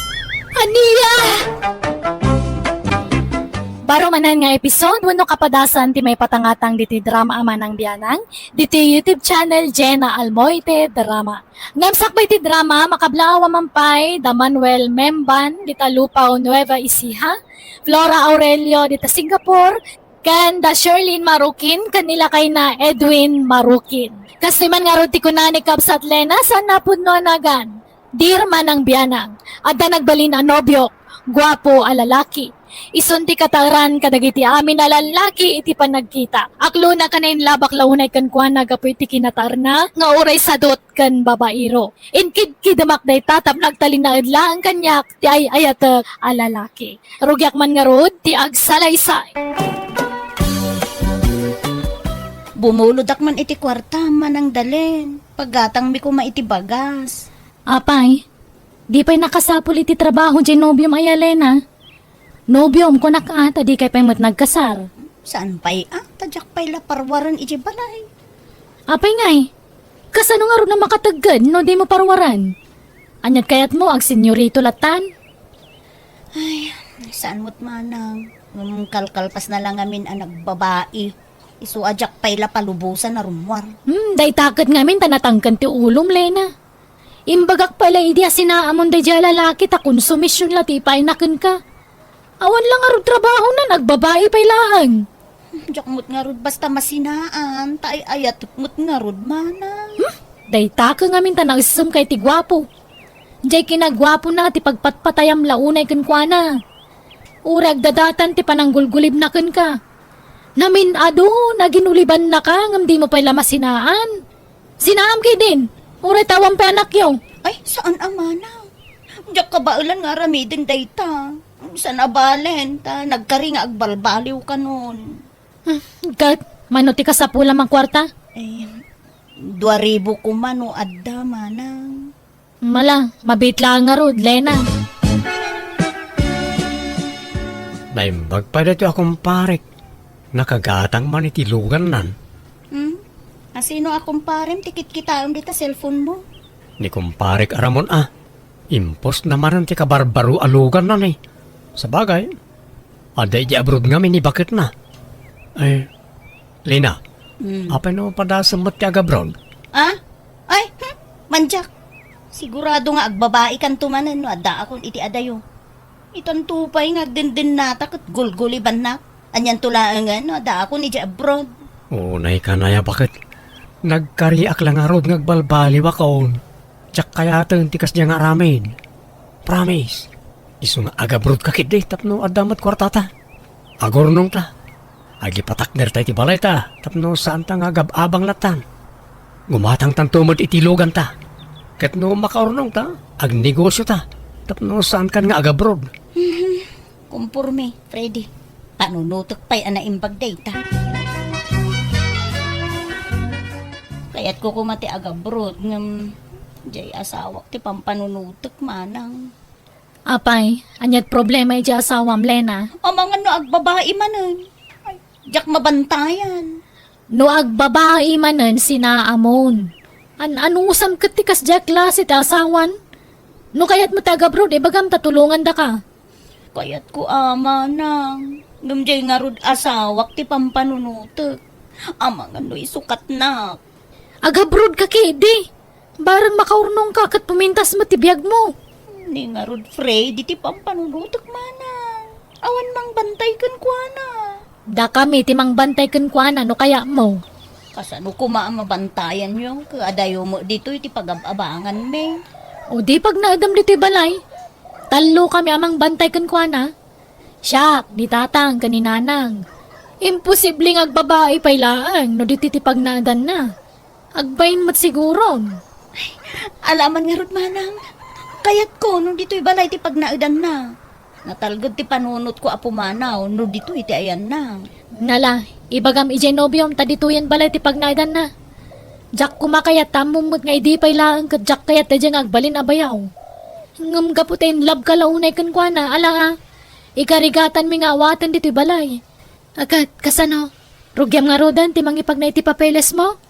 Ania? Baro manen nga episode wenno kapadasan ti maipatangatang ditoy drama a Manang Bianang, ditoy YouTube channel Jenna Almoite Drama. Ngem sakbay ti drama, makablaawa man pay da Manuel Memban dita Lupao, Nueva Ecija, Flora Aurelio dita Singapore, ken da Sherlyn Marukin ken ni lakayna Edwin Marukin. Kastoy man ngarud ti kuna ni Kabsat Lena, saan a pudno a nagan. Dear Manang Bianang, adda nagbalin a nobiok, guapo a lalaki. Isun ti kataeran kadagiti amin a lallaki iti panagkita. Aklona ken nainlabak la unay kenkuana gapu iti kinataerna nga uray sadut ken babaero. Inkidkidemak dayta tapno agtalinaed laeng kaniak ti ay-ayatek a lalaki. Rugiak man ngarud ti agsalaysay. Bumulodakman iti kuarta, Manang Dalen. Paggatangmi koma iti bagas. Apay, di pay nakasapul iti trabaho diay nobiom aya, Lena? Nobiom, kunak a, ta dikay pay met nagkasar. Saan pay a, ta diak pay la parwaren idiay balay. Apay ngay, kasano ngarud a makategged no dimo parwaren? Ania't kayatmo, agsenyorito lattan? Ay, saan met manang. Ngem kalkalpasna la ngamin a nagbabai. Isu a diak pay la palubosan a rummuar. Hmm, dayta ket ngamin ta natangken ti ulom, Lena. Imbagak pay la idi a sinaamon daydiay a lalaki ta konsumision la ti ipaayna kenka. Awan la ngarud trabahona, nagbabai pay laeng. Diak met ngarud basta masinaan, ta ay-ayatek met ngarud, manang. Hmm? Dayta ket ngamin ta naessemka iti guapo. Jay kinaguapona ti pagpatpatayam la unay kenkuana. Uray agdadatan ti pananggulgulibna kenka. Namin-ado, naginulibannaka, ngem dimo pay la masinaan. Sinaam ketdin, uray ta awan pay anakyo. Ay, saan a manang. Diak kabaelan nga aramiden dayta. Saan a balen, ta nagkari nga agbalbaliw kanon. Hmm, ket, mano ti kasapulam a kuarta? Eh, dua ribu koma no adda, manang. Mala, mabiit laeng ngarud, Lena. Naimbag pay daytoy a kumparek. Nakagatang man iti lugannan. Hmm? Asino a kumparem ti kitkitaem dita cellphone mo? Ni kumparek a Ramon a. Impostna manen ti kabarbaro a luganna ni. Sabagay, adda iti abroad ngamin ni baketna. Eh, Lena, hmm, apay no padasem met ti agabroad? Ah? Ay, hmm, mandiak. Sigurado nga agbabaikanto manen no addaakon iti adayo. Itanto pay nga agdendennata ket gulgulibannak. Anianto laengen no addaakon idiay abroad? Unay kanaya baket. Nagkariak la ngarud nga agbalbaliwakon. Diak kayaten ti kasdiay nga aramid. Promise. Isu nga agabroadka ketdi tapno adda met kuartata. Agurnongta. Agipatakderta iti balayta tapno saanta nga agab-abang lattan. Gumatangtanto met iti luganta. Ket no makaurnongta, agnegosiota tapno saankan nga agabroad. Kumporme, Freddy. Panunotek pay a naimbag dayta. Kayatko koma ti agabroad ngem diay asawak ti pampanunotek, manang. Apay, ania't problema idiay asawam, Lena? Amangan no agbabai manen. Ay, diak mabantayan. No agbabai manen, sinaamon. An-anusam ket ti kasdiay a klase ti asawan? No kayatmo ti agabroad, ibagam ta tulongandaka. Kayatko a, manang. Ngem diay ngarud asawak ti pampanunotek. Amangan no isukatnak. Agabroadka ketdi. Bareng makaurnongka ket pumintas met ti biagmo. Ni ngarud, Freddy, ti pampanunotek, manang. Awan mangbantay kenkuana. Dakami ti mangbantay kenkuana no kayatmo. Kasano koma a mabantayanyo? Ket adayo met ditoy ti pagab-abanganmi. O di pagnaedem ditoy balay. Tallokami a mangbantay kenkuana. Siak, ni tatang, ken ni nanang. Imposible nga agbabai pay laeng no ditoy ti pagnaedanna. Agbain met siguron. Ay, ala man ngarud, manang. Kayatko no ditoy balay ti pagnaedanna. Natalged ti panunotko a pumanaw no ditoy ti ayanna. Nala, ibagam idiay nobiom ta ditoyen balay ti pagnaedanna. Diak koma kayat ta ammom met nga idi pay laeng ket diak kayat daydiay nga agbalin a bayaw. Ngem gapu ta in love ka la unay kenkuana, ala, igarigatanmi nga awaten ditoy balay. Agat, kasano? Rugiam ngaruden ti mangipagna iti papelesmo?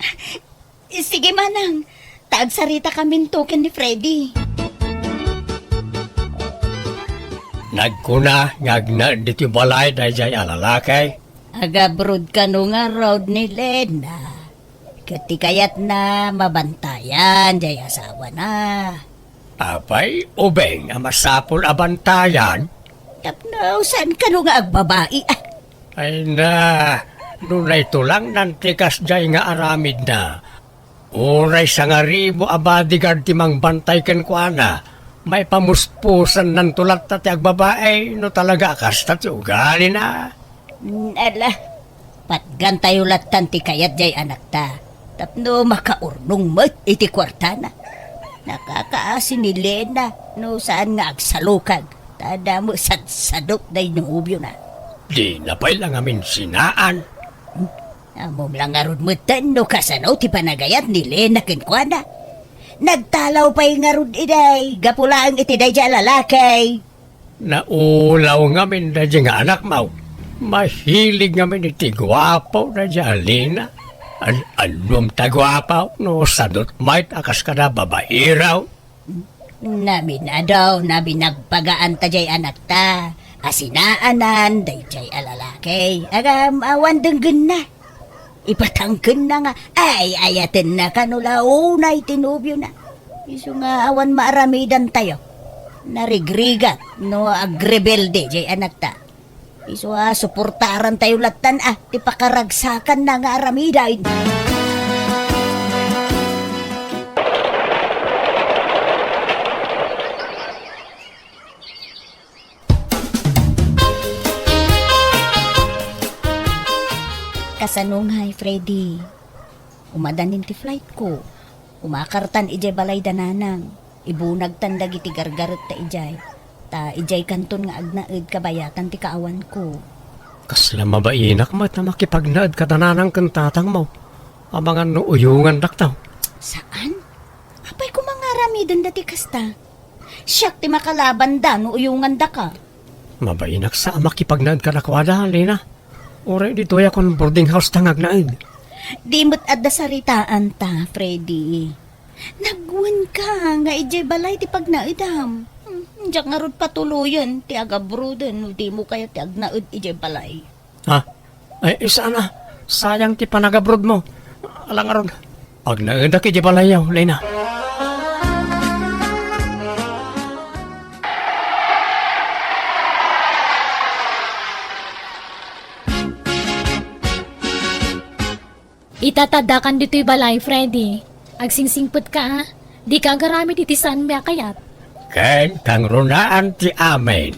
Sige, manang. Ta agsaritakaminto ken ni Freddy. Nagkuna nga agnaed ditoy balay daydiay a lalaki. Agabroad kano ngarud ni Lena. Ket ti kayatna, mabantayan diay asawana. Apay, ubing a masapul a bantayan? Tapno saan kano nga agbabai, ah? Ay na, no naitulangnanto ti kasdiay nga aramidna, uray sangaribu a bodyguard ti mangbantay kenkuana, maipamuspusannanto latta ti agbabai no talaga a kasta ti ugalina. Mm, ala, patgantayo lattan ti kayat diay anakta, tapno makaurnong met iti kuartana. Nakakaasi ni Lena no saan nga agsalukag, ta adda met sadsadot daydiay nobiona. Dina pay la ngamin sinaan. Ammom la ngarud metten no kasano ti panagayat ni Lena kenkuana. Nagtalaw pay ngarud idiay, gapu laeng iti daydiay a lalaki. Naulaw ngamin daydiay nga anakmo. Mahilig ngamin iti guapo daydiay a Lena. An-, annom ta guapo no sadot met a kas kada babaero. Naminado, naminagpagaan ta diay anakta. Asinaanan daydiay a lalaki. Agam, awan denggenna. Ipatangkenna nga ay-ayatenna kano la unay ti nobiona. Isu nga awan maaramidantayo. Narigrigat no agrebelde diay anakta. Isu a suportarantayo lattan a ti pakaragsakanna nga aramiden. Kasano ngay, Freddy? Umadanin ti flightko. Umakartan idiay balay da nanang. Ibunagtan dagiti gargaretta idiay. Ta idiay kanton nga agnaed kabayatan ti kaawanko. Kasla mabainak met a makipagnaed kada nanang ken tatangmo. Amangan no uyongandakto. Saan? Apay koma nga aramidenda ti kasta? Siak ti makalabanda no uyongandaka. Mabainak sa a makipagnaed kadakuada, Lena. Uray ditoy a kon boarding house ta nga agnaed. Di met adda saritaanta, Freddy. Nagwenka nga idiay balay ti pagnaedam. Hmm, diak ngarud patuloyen ti agabroaden no dimo kayat ti agnaed idiay balay. Ha? Ay, saan a. Sayang ti panagabroadmo. Ala ngarud. Agnaedak idiay balayyo, Lena. Ita ta addakan ditoy balay, Freddy. Agsingsingpetka, a. Dika agaramid iti saanmi a kayat. Ken kangrunaan ti amin.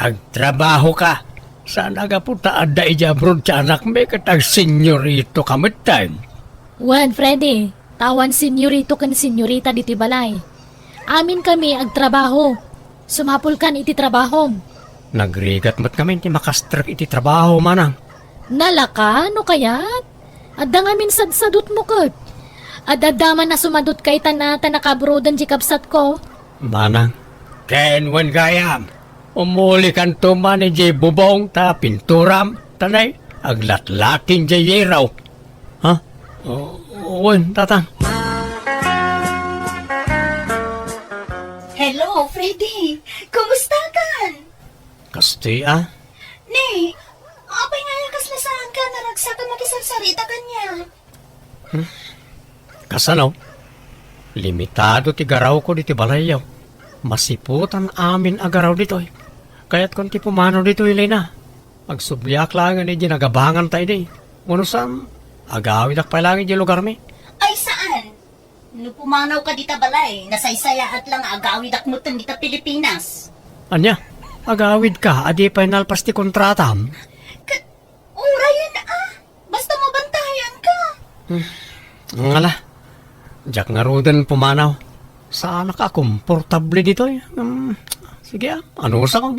Agtrabahoka. Saan a gapu ta adda idiay abroad ti anakmi ket agsenyoritoka metten. Wen, Freddy, ta awan senyorito ken senyorita ditoy balay. Aminkami agtrabaho. Sumapulkan iti trabahom. Nagrigat met ngamin ti makastrek iti trabaho, manang. Nalaka, no kayat? Adda ngamin sadsadotmo ket. Ad-adda man a sumadotka itan a ta nakaabroaden ti kabsatko. Manang, ken wen gayam, umulikanto man idiay bubong ta pinturam, ta nay, aglatlatin diay yero. Ha? O, wen, tatang. Hello, Freddy. Kumustakan? Kasti, a? Ni, apay nga aya kasla saanka a naragsak a makisarsarita kaniak? Hmm? Kasano? Limitado ti garawko ditoy balayyo. Masiputan amin a garaw ditoy. Kayatkon ti pumanaw ditoy, Lena. Agsubliak laengen idiay nagabanganta idi. Wenno saan, agawidak pay laeng idiay lugarmi. Ay, saan? No pumanawka dita balay, nasaysayaat la nga agawidak metten dita Pilipinas. Ania? Agawidka a di pay nalpas ti kontratam? Ket, urayen, a. Basta mabantayanka. Hmm. Ngala. Diak ngaruden pumanaw. Saanak a komportable ditoy. Hmm. Sige, a. Anusakon.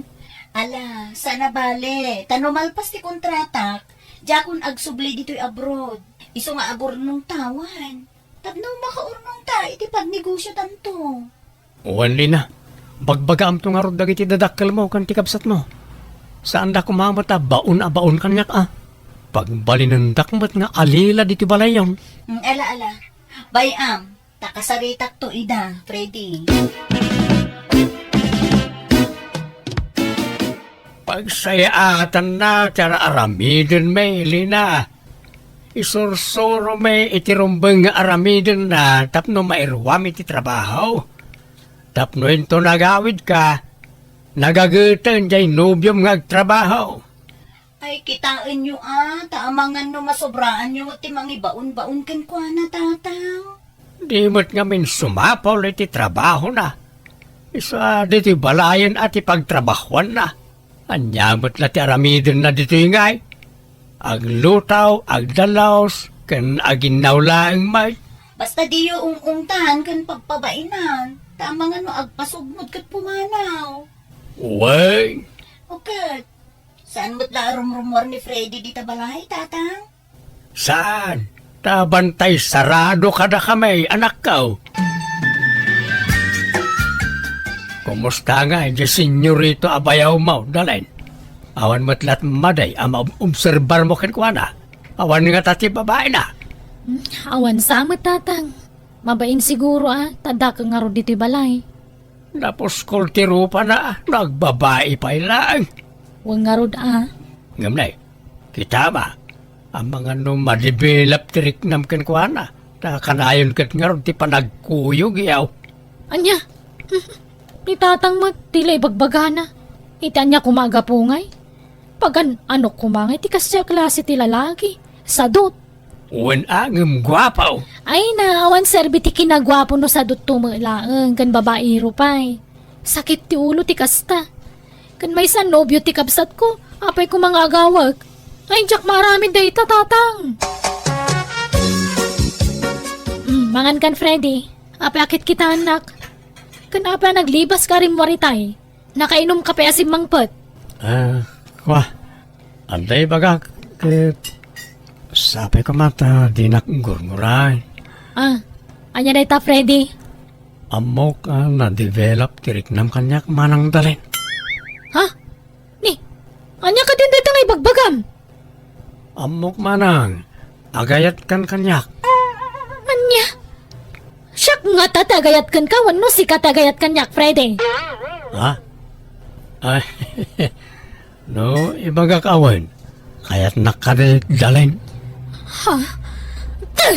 Ala, saan a bale, ta no malpas ti kontratak, diakon agsubli ditoy abroad. Isu nga agurnongtawan. Tapno makaurnongta iti pagnegosiotanto. Wen, Lina, bagbagaamto ngarud dagiti dadakkelmo ken ti kabsatmo. Saanda koma met a baon a baon kaniak a. Pagbalinendak met nga alila ditoy balayyon. Mm, ala, ala. Bay-am, ta kasaritakto ida, Freddy. Pagsayaatanna ti ar-aramiden, Melina. Isursuromi iti rumbeng nga aramidenna tapno mairuam iti trabaho. Tapno inton agawidka, nagageten jay nobiom nga agtrabaho. Ay, kitaenyo a, ta amangan no masobraanyo ti mangibaon-baon kenkuana, Tatang. Di met ngamin sumapul iti trabahona. Isu a ditoy balayen a ti pagtrabahoanna. Ania met la ti aramidenna ditoy ngay? Aglutaw, agdalus, ken aginnaw laeng met. Basta diyo ung-ungtan ken pagpabainan, ta amangan no agpasugmod ket pumanaw. Wen. O ket, saan met la a rumrumuar ni Freddy dita balay, Tatang? Saan? Ta bantay sarado kadakami, anakko. Kumusta ngay diay senyorito a bayawmo, Dalen? Awan met la't madi a maobserbarmo kenkuana? Awan ngata ti babaina? Hmm, awan sa met, Tatang. Mabain siguro a, ta dakkel ngarud ditoy balay. Napuskol ti rupana, nagbabai pay laeng. Wen ngarud a. Ngem nay, kitam a, amangan no madevelop ti riknam kenkuana, ta kanayon ket ngarud ti panagkuyog, yaw. Ania? Ni Tatang met, ti la ibagbagana. Iti ania koma a gapu ngay? Pagan-anok koma ngay ti kasdiay a klase ti lalaki. Sadut. Wen a, ngem guapo. Ay na, awan serbi ti kinaguapo no sadutto met laeng ken babaero pay. Sakit ti ulo ti kasta. Ken maysa a nobio ti kabsatko, apay koma nga agawek? Ay, diak maaramid dayta, Tatang. Mm, mangan kan, Freddy. Apay a kitkitaennak? Ken apay a naglibaska a rimmuar itay? Nakainumka pay a simmangpet? Ah, kua. Adda ibagak ket sapay koma ta dinak gurguray. Ah, ania dayta, Freddy? Ammok a nadevelop ti riknam kaniak, Manang Dalen. Ha? Ni, ania kadin dayta nga ibagbagam? Ammok manang, agayatkan kaniak. Ania? Siak ngata ti agayatkenka wenno sika ti agayat kaniak, Freddy? Ha? Ay, no, ibagak awan. Kayatnak kadi, Dalen. Ha? Te!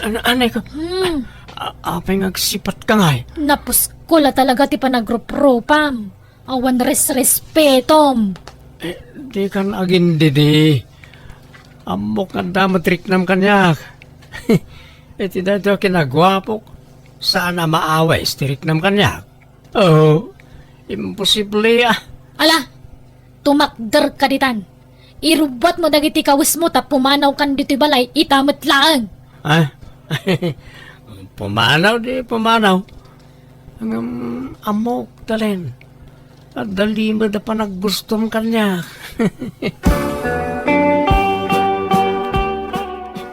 An-, anay ka? Hmm. A-, apay nga agsipatka ngay? Napuskol a talaga ti panagruprupam. Awan resrespetom. Eh, dikan agindidi. Ammok nga adda met riknam kaniak. Iti daytoy a kinaguapok, saan a maawis ti riknam kaniak. Oh, imposible a. Ala, tumakderka ditan. Irubbuatmo dagiti kawismo ta pumanawkan ditoy balay ita met laeng. Ah? Pumanaw di pumanaw. Ngem ammok, Dalen. Adda limed a panaggustom kaniak.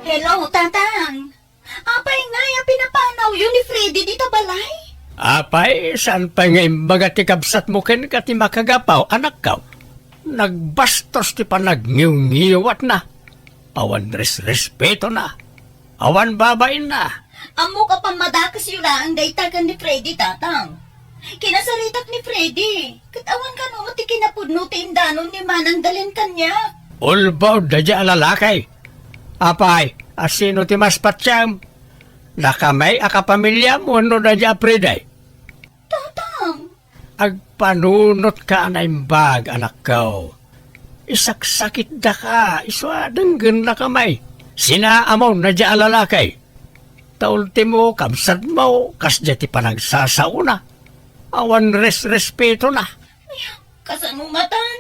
Hello, Tatang. Apay ngay a pinapanawyo ni Freddy dita balay? Apay, saan pay nga imbaga ti kabsatmo kenka ti makagapu, anakko? Nagbastos ti panagngiwngiwatna. Awan resrespetona. Awan babainna. Ammok a pammadakesyo laeng dayta ken ni Freddy, Tatang. Kinasaritak ni Freddy, ket awan kano met ti kinapudno ti indanon ni Manang Dalen kaniak. Ulbod daydiay a lalaki. Apay, a sino ti mas patiem? Dakami a kapamiliam wenno daydiay a Freddy? Tatang! Agpanunotka a naimbag, anakko. Isaksakitdaka, isu a denggennakami. Sinaamon daydiay a lalaki. Ta ultimo, kabsatmo, kasdiay ti panagsasaona. Awan resrespetona. Kasano ngatan?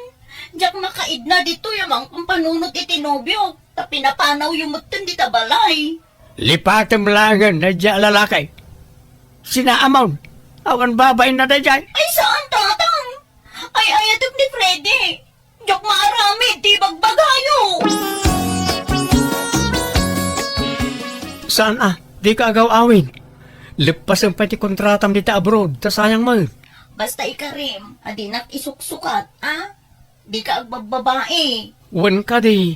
Diak makaidna ditoy a mangpampanunot iti nobiok, ta pinapanawyo metten dita balay. Lipatem laengen daydiay a lalaki. Sinaamon, awan babainna daydiay. Ay, saan, Tatang? Ay, Ay, ayatek ni Freddy. Diak maaramid ti ibagbagayo. Saan a? Dika agaw-awid. Leppasem pay ti kontratam dita abroad, ta sayang met. Basta ikarim, a dinak isuksukat, a? Dika agbabbabai. Wen kadi,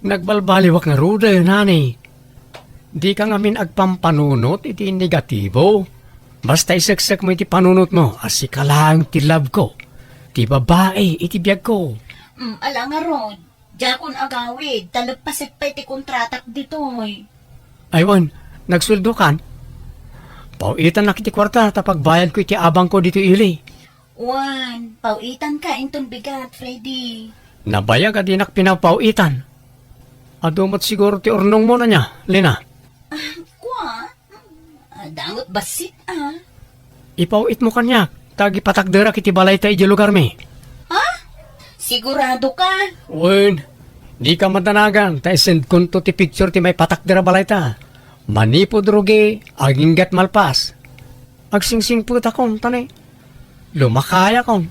nagbalbaliwak ngaruden, honey. Dika ngamin agpampanunot iti negatibo. Basta iseksekmo iti panunotmo a sika laeng ti love-ko, ti babai iti biagko. Mm, ala ngarud, diakon agawid, ta leppasek pay ti kontratak ditoy. Ay wen, nagsueldokan? Paw-itannak iti kuarta ta pagbayadko iti abangko ditoy ili. Wen, paw-itanka inton bigat, Freddy. Nabayag a dinak pinaw-paw-itan. Adu met siguro ti urnongmo ania, Lena? Ah, kua? Ah, damot bassit, a. Ipaw-itmo kaniak, ta agipatakderak iti balayta idiay lugarmi. Ha? Sigurado ka? Wen, dika madanagan, ta isendkonto ti picture ti maipatakder a balayta. Manipud rugi, aginggat malpas. Agsingsingpetakon, tani. Lumakayakon.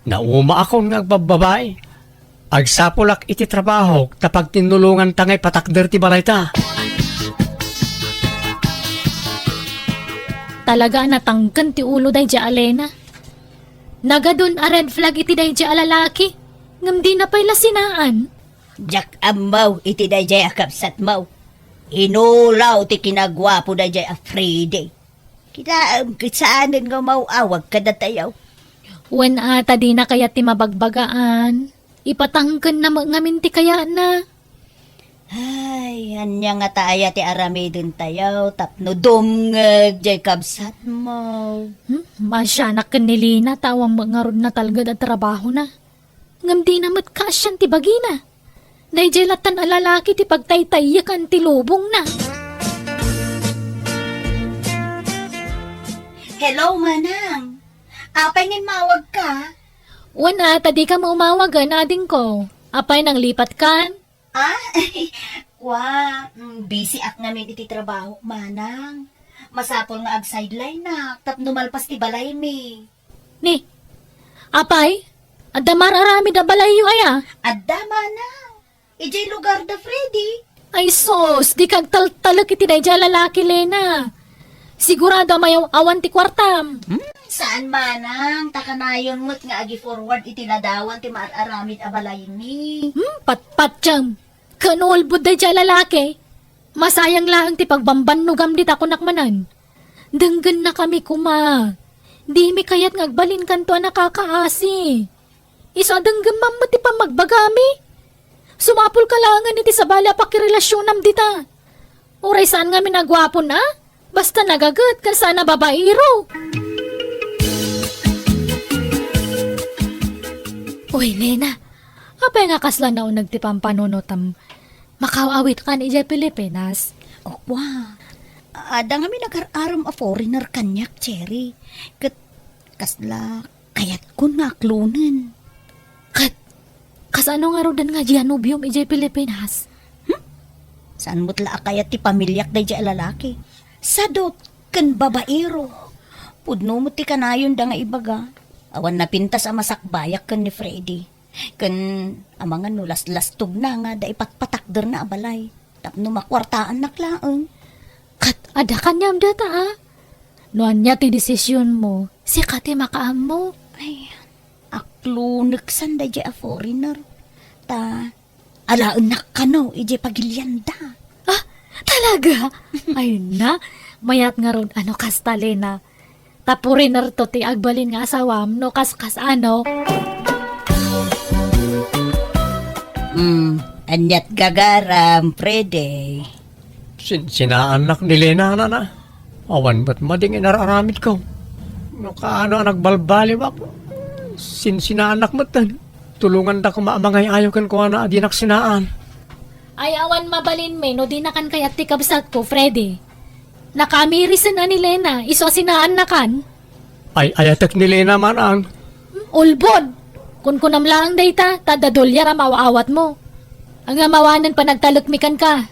Naumaakon nga agbabbabai. Agsapulak iti trabahok ta pagtinnulonganta nga ipatakder ti balayta. Talaga a natangken ti ulo daydiay a Lena. Nagadun a red flag iti daydiay a lalaki, ngem dina pay la sinaan. Diak ammo iti daydiay a kabsatmo. Inulaw ti kinaguapo daydiay a Freddy. Kitaem ket saanen nga umaw-awag kadatayo. Wen a, ta dina kayat ti mabagbagaan. Ipatangkenna met ngamin ti kayatna. Ay, ania ngata aya ti aramidentayo tapno dumngeg diay kabsatmo? Hmm? Maasianak ken ni Lena, ta awan met ngarud natalged a trabahona. Ngem dina met kaasian ti bagina. Daydiay lattan a lalaki ti pagtaytayek a ti lubongna. Hello, Manang. Apay nga immawagka? Wen a, ta dika met umawagen, adingko. Apay, nanglipatkan? Ah, kua, mm, busy ak ngamin iti trabaho, Manang. Masapul nga ag-sideline-ak tapno malpas ti balaymi. Ni, apay, adda mar-aramid a balayyo aya? Adda, Manang. Idiay lugar da Freddy. Ay sus, dika agtaltalek iti daydiay a lalaki, Lena. Sigurado a mayaw-awan ti kuartam. Hmm? Saan, Manang, ta kanayon met nga agi-forward iti ladawan ti mar-aramid a balaymi. Hmm, patpatiem. Ken ulbod daydiay a lalaki, masayang laeng ti pagbambannogam dita, kunak manen. Denggennakami koma. Dimi kayat nga agbalinkanto a nakakaasi. Isu a denggemmam met ti pammagbagami. Sumapulka laengen iti sabali a pakirelasionam dita. Uray saan ngamin a guapon a, basta nagaget ken saan a babaero. Uy, Lena, apay nga kasla nauneg ti pampanunotam? Makaw-awitkan idiay Pilipinas? O, kua. Adda ngamin agar-aram a foreigner kaniak, Cherry. Ket kasla kayatkon nga aklonen. Ket, kasano ngaruden nga dia nobiom idiay Pilipinas? Hmm? Saan met la a kayat ti pamiliak daydiay a lalaki? Sadot ken babaero. Pudno met ti kanayonda nga ibaga. Awan napintas a masakbayak ken ni Freddy. Ken amangan no laslastogna nga adda ipatpatakderna a balay tapno makuartaannak laeng. Ket adda kaniam data, a? No ania ti desisionmo, sika ti makaammo. Ay, akloneksan daydiay a foreigner. Ta, alaennak kano idiay pagilianda. Ah, talaga? Ay na, mayat ngarud a no kasta, Lena. Ta foreigner to ti agbalin nga asawam no kaskas a no. Hmm, aniat gagaram, Freddy? Sin-, sinaannak ni Lena, nana. Awan met mading inar-aramidko. No kaano a nagbalbaliwak, sinsinaannak metten. Tulonganda koma a mangay-ayo kenkuana a dinak sinaan. Ay, awan mabalinmi no dinakan kayat ti kabsatko, Freddy. Nakamirisen a ni Lena, isu a sinaannakan. Ay, ayatek ni Lena, manang. Ulbod! Kunkunam laeng dayta, ta adda dolyar a maaw-awatmo. Ngem awanen panagtalekmi kenka.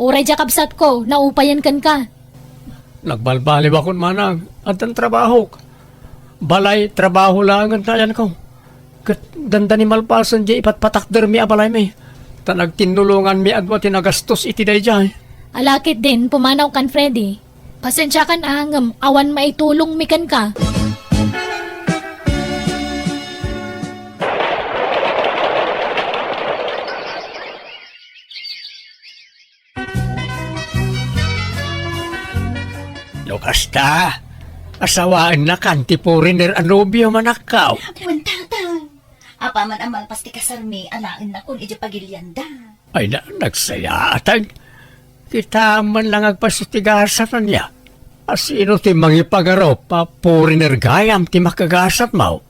Uray dia kabsatko, naupayen kenka. Nagbalbaliwakon, manang. Addan trabahok. Balay, trabaho laengen ti ayanko. Ket dandani malpasen diay ipatpatakdermi a balaymi, ta nagtinnulonganmi a dua ti nagastos iti daydiay. Ala ketdin, pumanawkan, Freddy. Pasensiakan a ngem awan maitulongmi kenka. No kasta, asawaennakan ti foreigner a nobiom, anakko. Wen, tatang. Apaman a malpas ti kasarmi, alaennakon idiay pagilianda. Ay, na, nagsayaat. Kitaem man lang agpasto ti gasat, ania? A sino ti mangipagarup a foreigner gayam ti makagasatmo?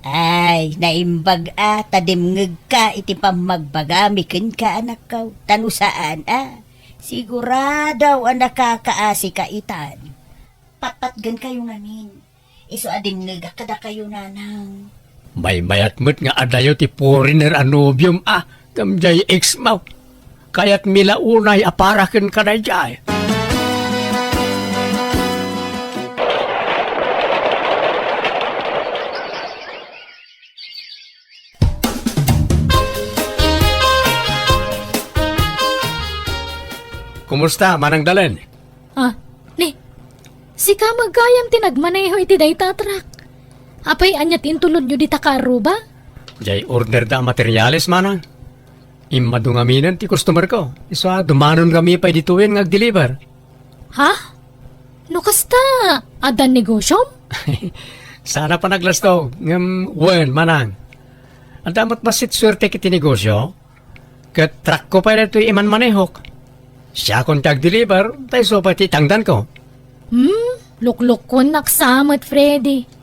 Ay, naimbag a ta dimngegka iti pammagbagami kenka, anakko. Ta no saan a, sigurado a nakakaasika itan. Patpatgenkayo ngamin. Isu a dimngegak kadakayo, nanang. Maymayat met nga adayo ti foreigner a nobiom a, ngem diay ex-mo. Kayatmi la unay a para kenka daydiay. Kumusta, Manang Dalen? Ah, ni, sika met gayam ti nagmaneho iti dayta a truck. Apay, ania ti intulodyo dita kaarruba? Diay order da a materials, manang. Immadu ngaminen ti customer ko. Isu a, dumanon kami pay ditoyen nga agdeliver. Ha? No kasta, adda negosyom? Saan a panaglastog, ngem wen, manang. Adda met bassit suertek iti negosyo. Ket truckko pay daytoy imanmanehok. Siakon ti agdeliver, ta isu pay ti itangdanko. Hmm, luklukuennak sa met, Freddy.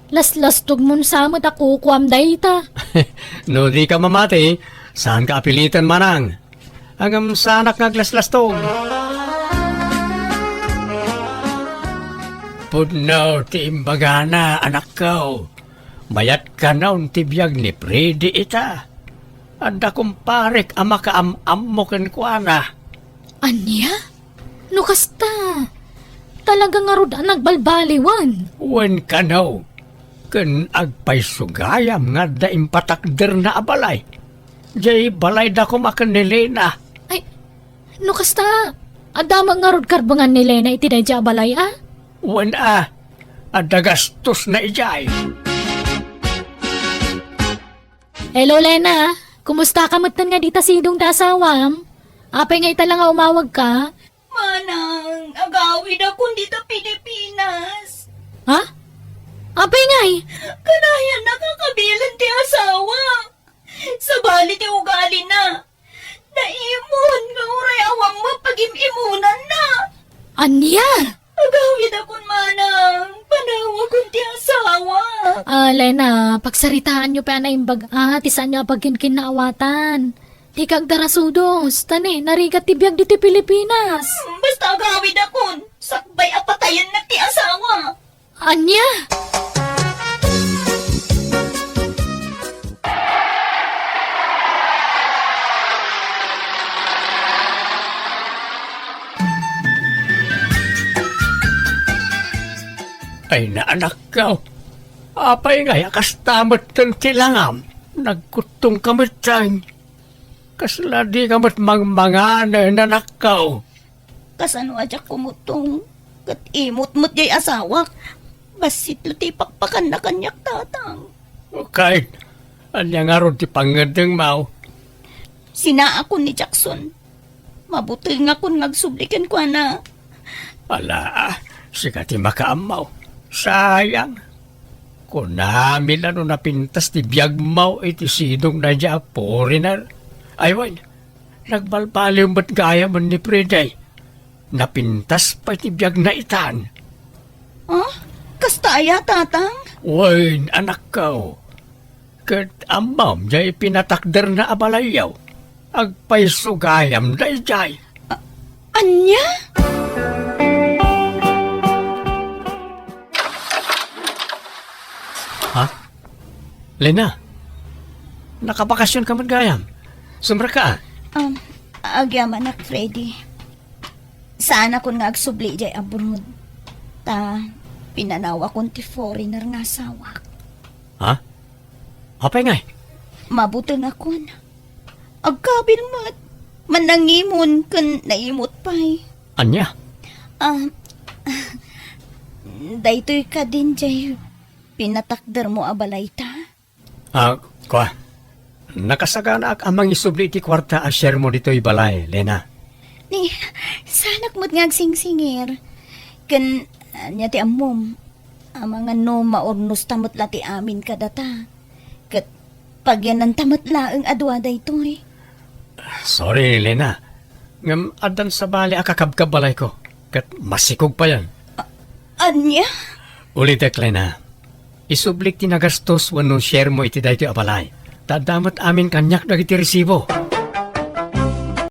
Laslastogmon sa met a kukuam dayta. No dika mamati, saanka a piliten, manang. Ngem saanak nga aglaslastog. Pudno ti imbagana, anakko. Mayat kano ti biag ni Freddy ita. Adda kumparek a makaam-ammo kenkuana. Ania? No kasta, talaga ngarud a nagbalbaliwan. Wen kano, ken agpayso gayam nga adda impatakderna a balay. Diay balayda koma ken ni Lena. Ay, no kasta, adda met ngarud karbengan ni Lena iti daydiay a balay, a? Wen a, adda gastosna idiay. Hello, Lena. Kumusta ka metten nga dita sidong ti asawam? Apay nga ita la nga umawagka? Manang, agawidakon dita Pilipinas. Ha? Apay ngay? Kanayan a kakabilen ti asawa. Sabali ti ugalina. Naimon nga uray awan met pagim-imonanna. Ania? Agawidakon, manang. Panawakon ti asawa. Ah, Lena, pagsaritaanyo pay a naimbag a ti saanyo a pagkinkinnaawatan. Dika agdarasudos, ta ni, narigat ti biag ditoy Pilipinas. Hmm, basta agawidakon. Sakbay a patayennak ti asawa. Ania? Ay, naanakko. Apay ngay a kasta metten ti langam? Nagkuttongka metten. Kasla dika met mangmangan, anakko. Kasano a diak kumuttong? Ket imot met diay asawak. Bassit la ti ipakpakanna kaniak, tatang. Ket, ania ngarud ti pangngeddengmo? Sinaakon ni Jackson. Mabutengakon nga agsubli kenkuana. Ala, sika ti makaammo. Sayang. Kunami la no napintas ti biagmo iti sidong daydiay a foreigner. Ay, wen, nagbalbaliw met gayamen ni Freddy. Napintas pay ti biagna itan. Ah? Kasta aya, tatang? Wen, anakko. Ket ammom, diay pinatakderna a balayyo. Agpayso gayam daydiay. A-, ania? Ha? Lena, nakabakasionka met gayam? Sumrekka, a? Um, agyamanak, Freddy. Saanakon nga agsubli idiay abroad. Ta, pinanawakon ti foreigner nga asawak. Ha? Apay ngay? Mabutengakon. Agkabil met. Mannangimon ken naimut pay. Ania? Ah, daytoy kadin jay pinatakdermo a balayta? Ah, kua. Nakasaganaak a mangisubli iti kuarta a sharemo ditoy balay, Lena. Ni, saanak met nga agsingsingir. Ken, ania ti ammom? Amangan no maurnosta met la ti amin kadata. Ket pagyananta met laeng a dua daytoy. Sorry, Lena. Ngem addan sabali a kakabkabbalayko. Ket masikog payen. Ania? Ulitek, Lena. Isublik ti nagastos wenno sharemo iti daytoy a balay. Ta adda met amin kaniak dagiti resibo.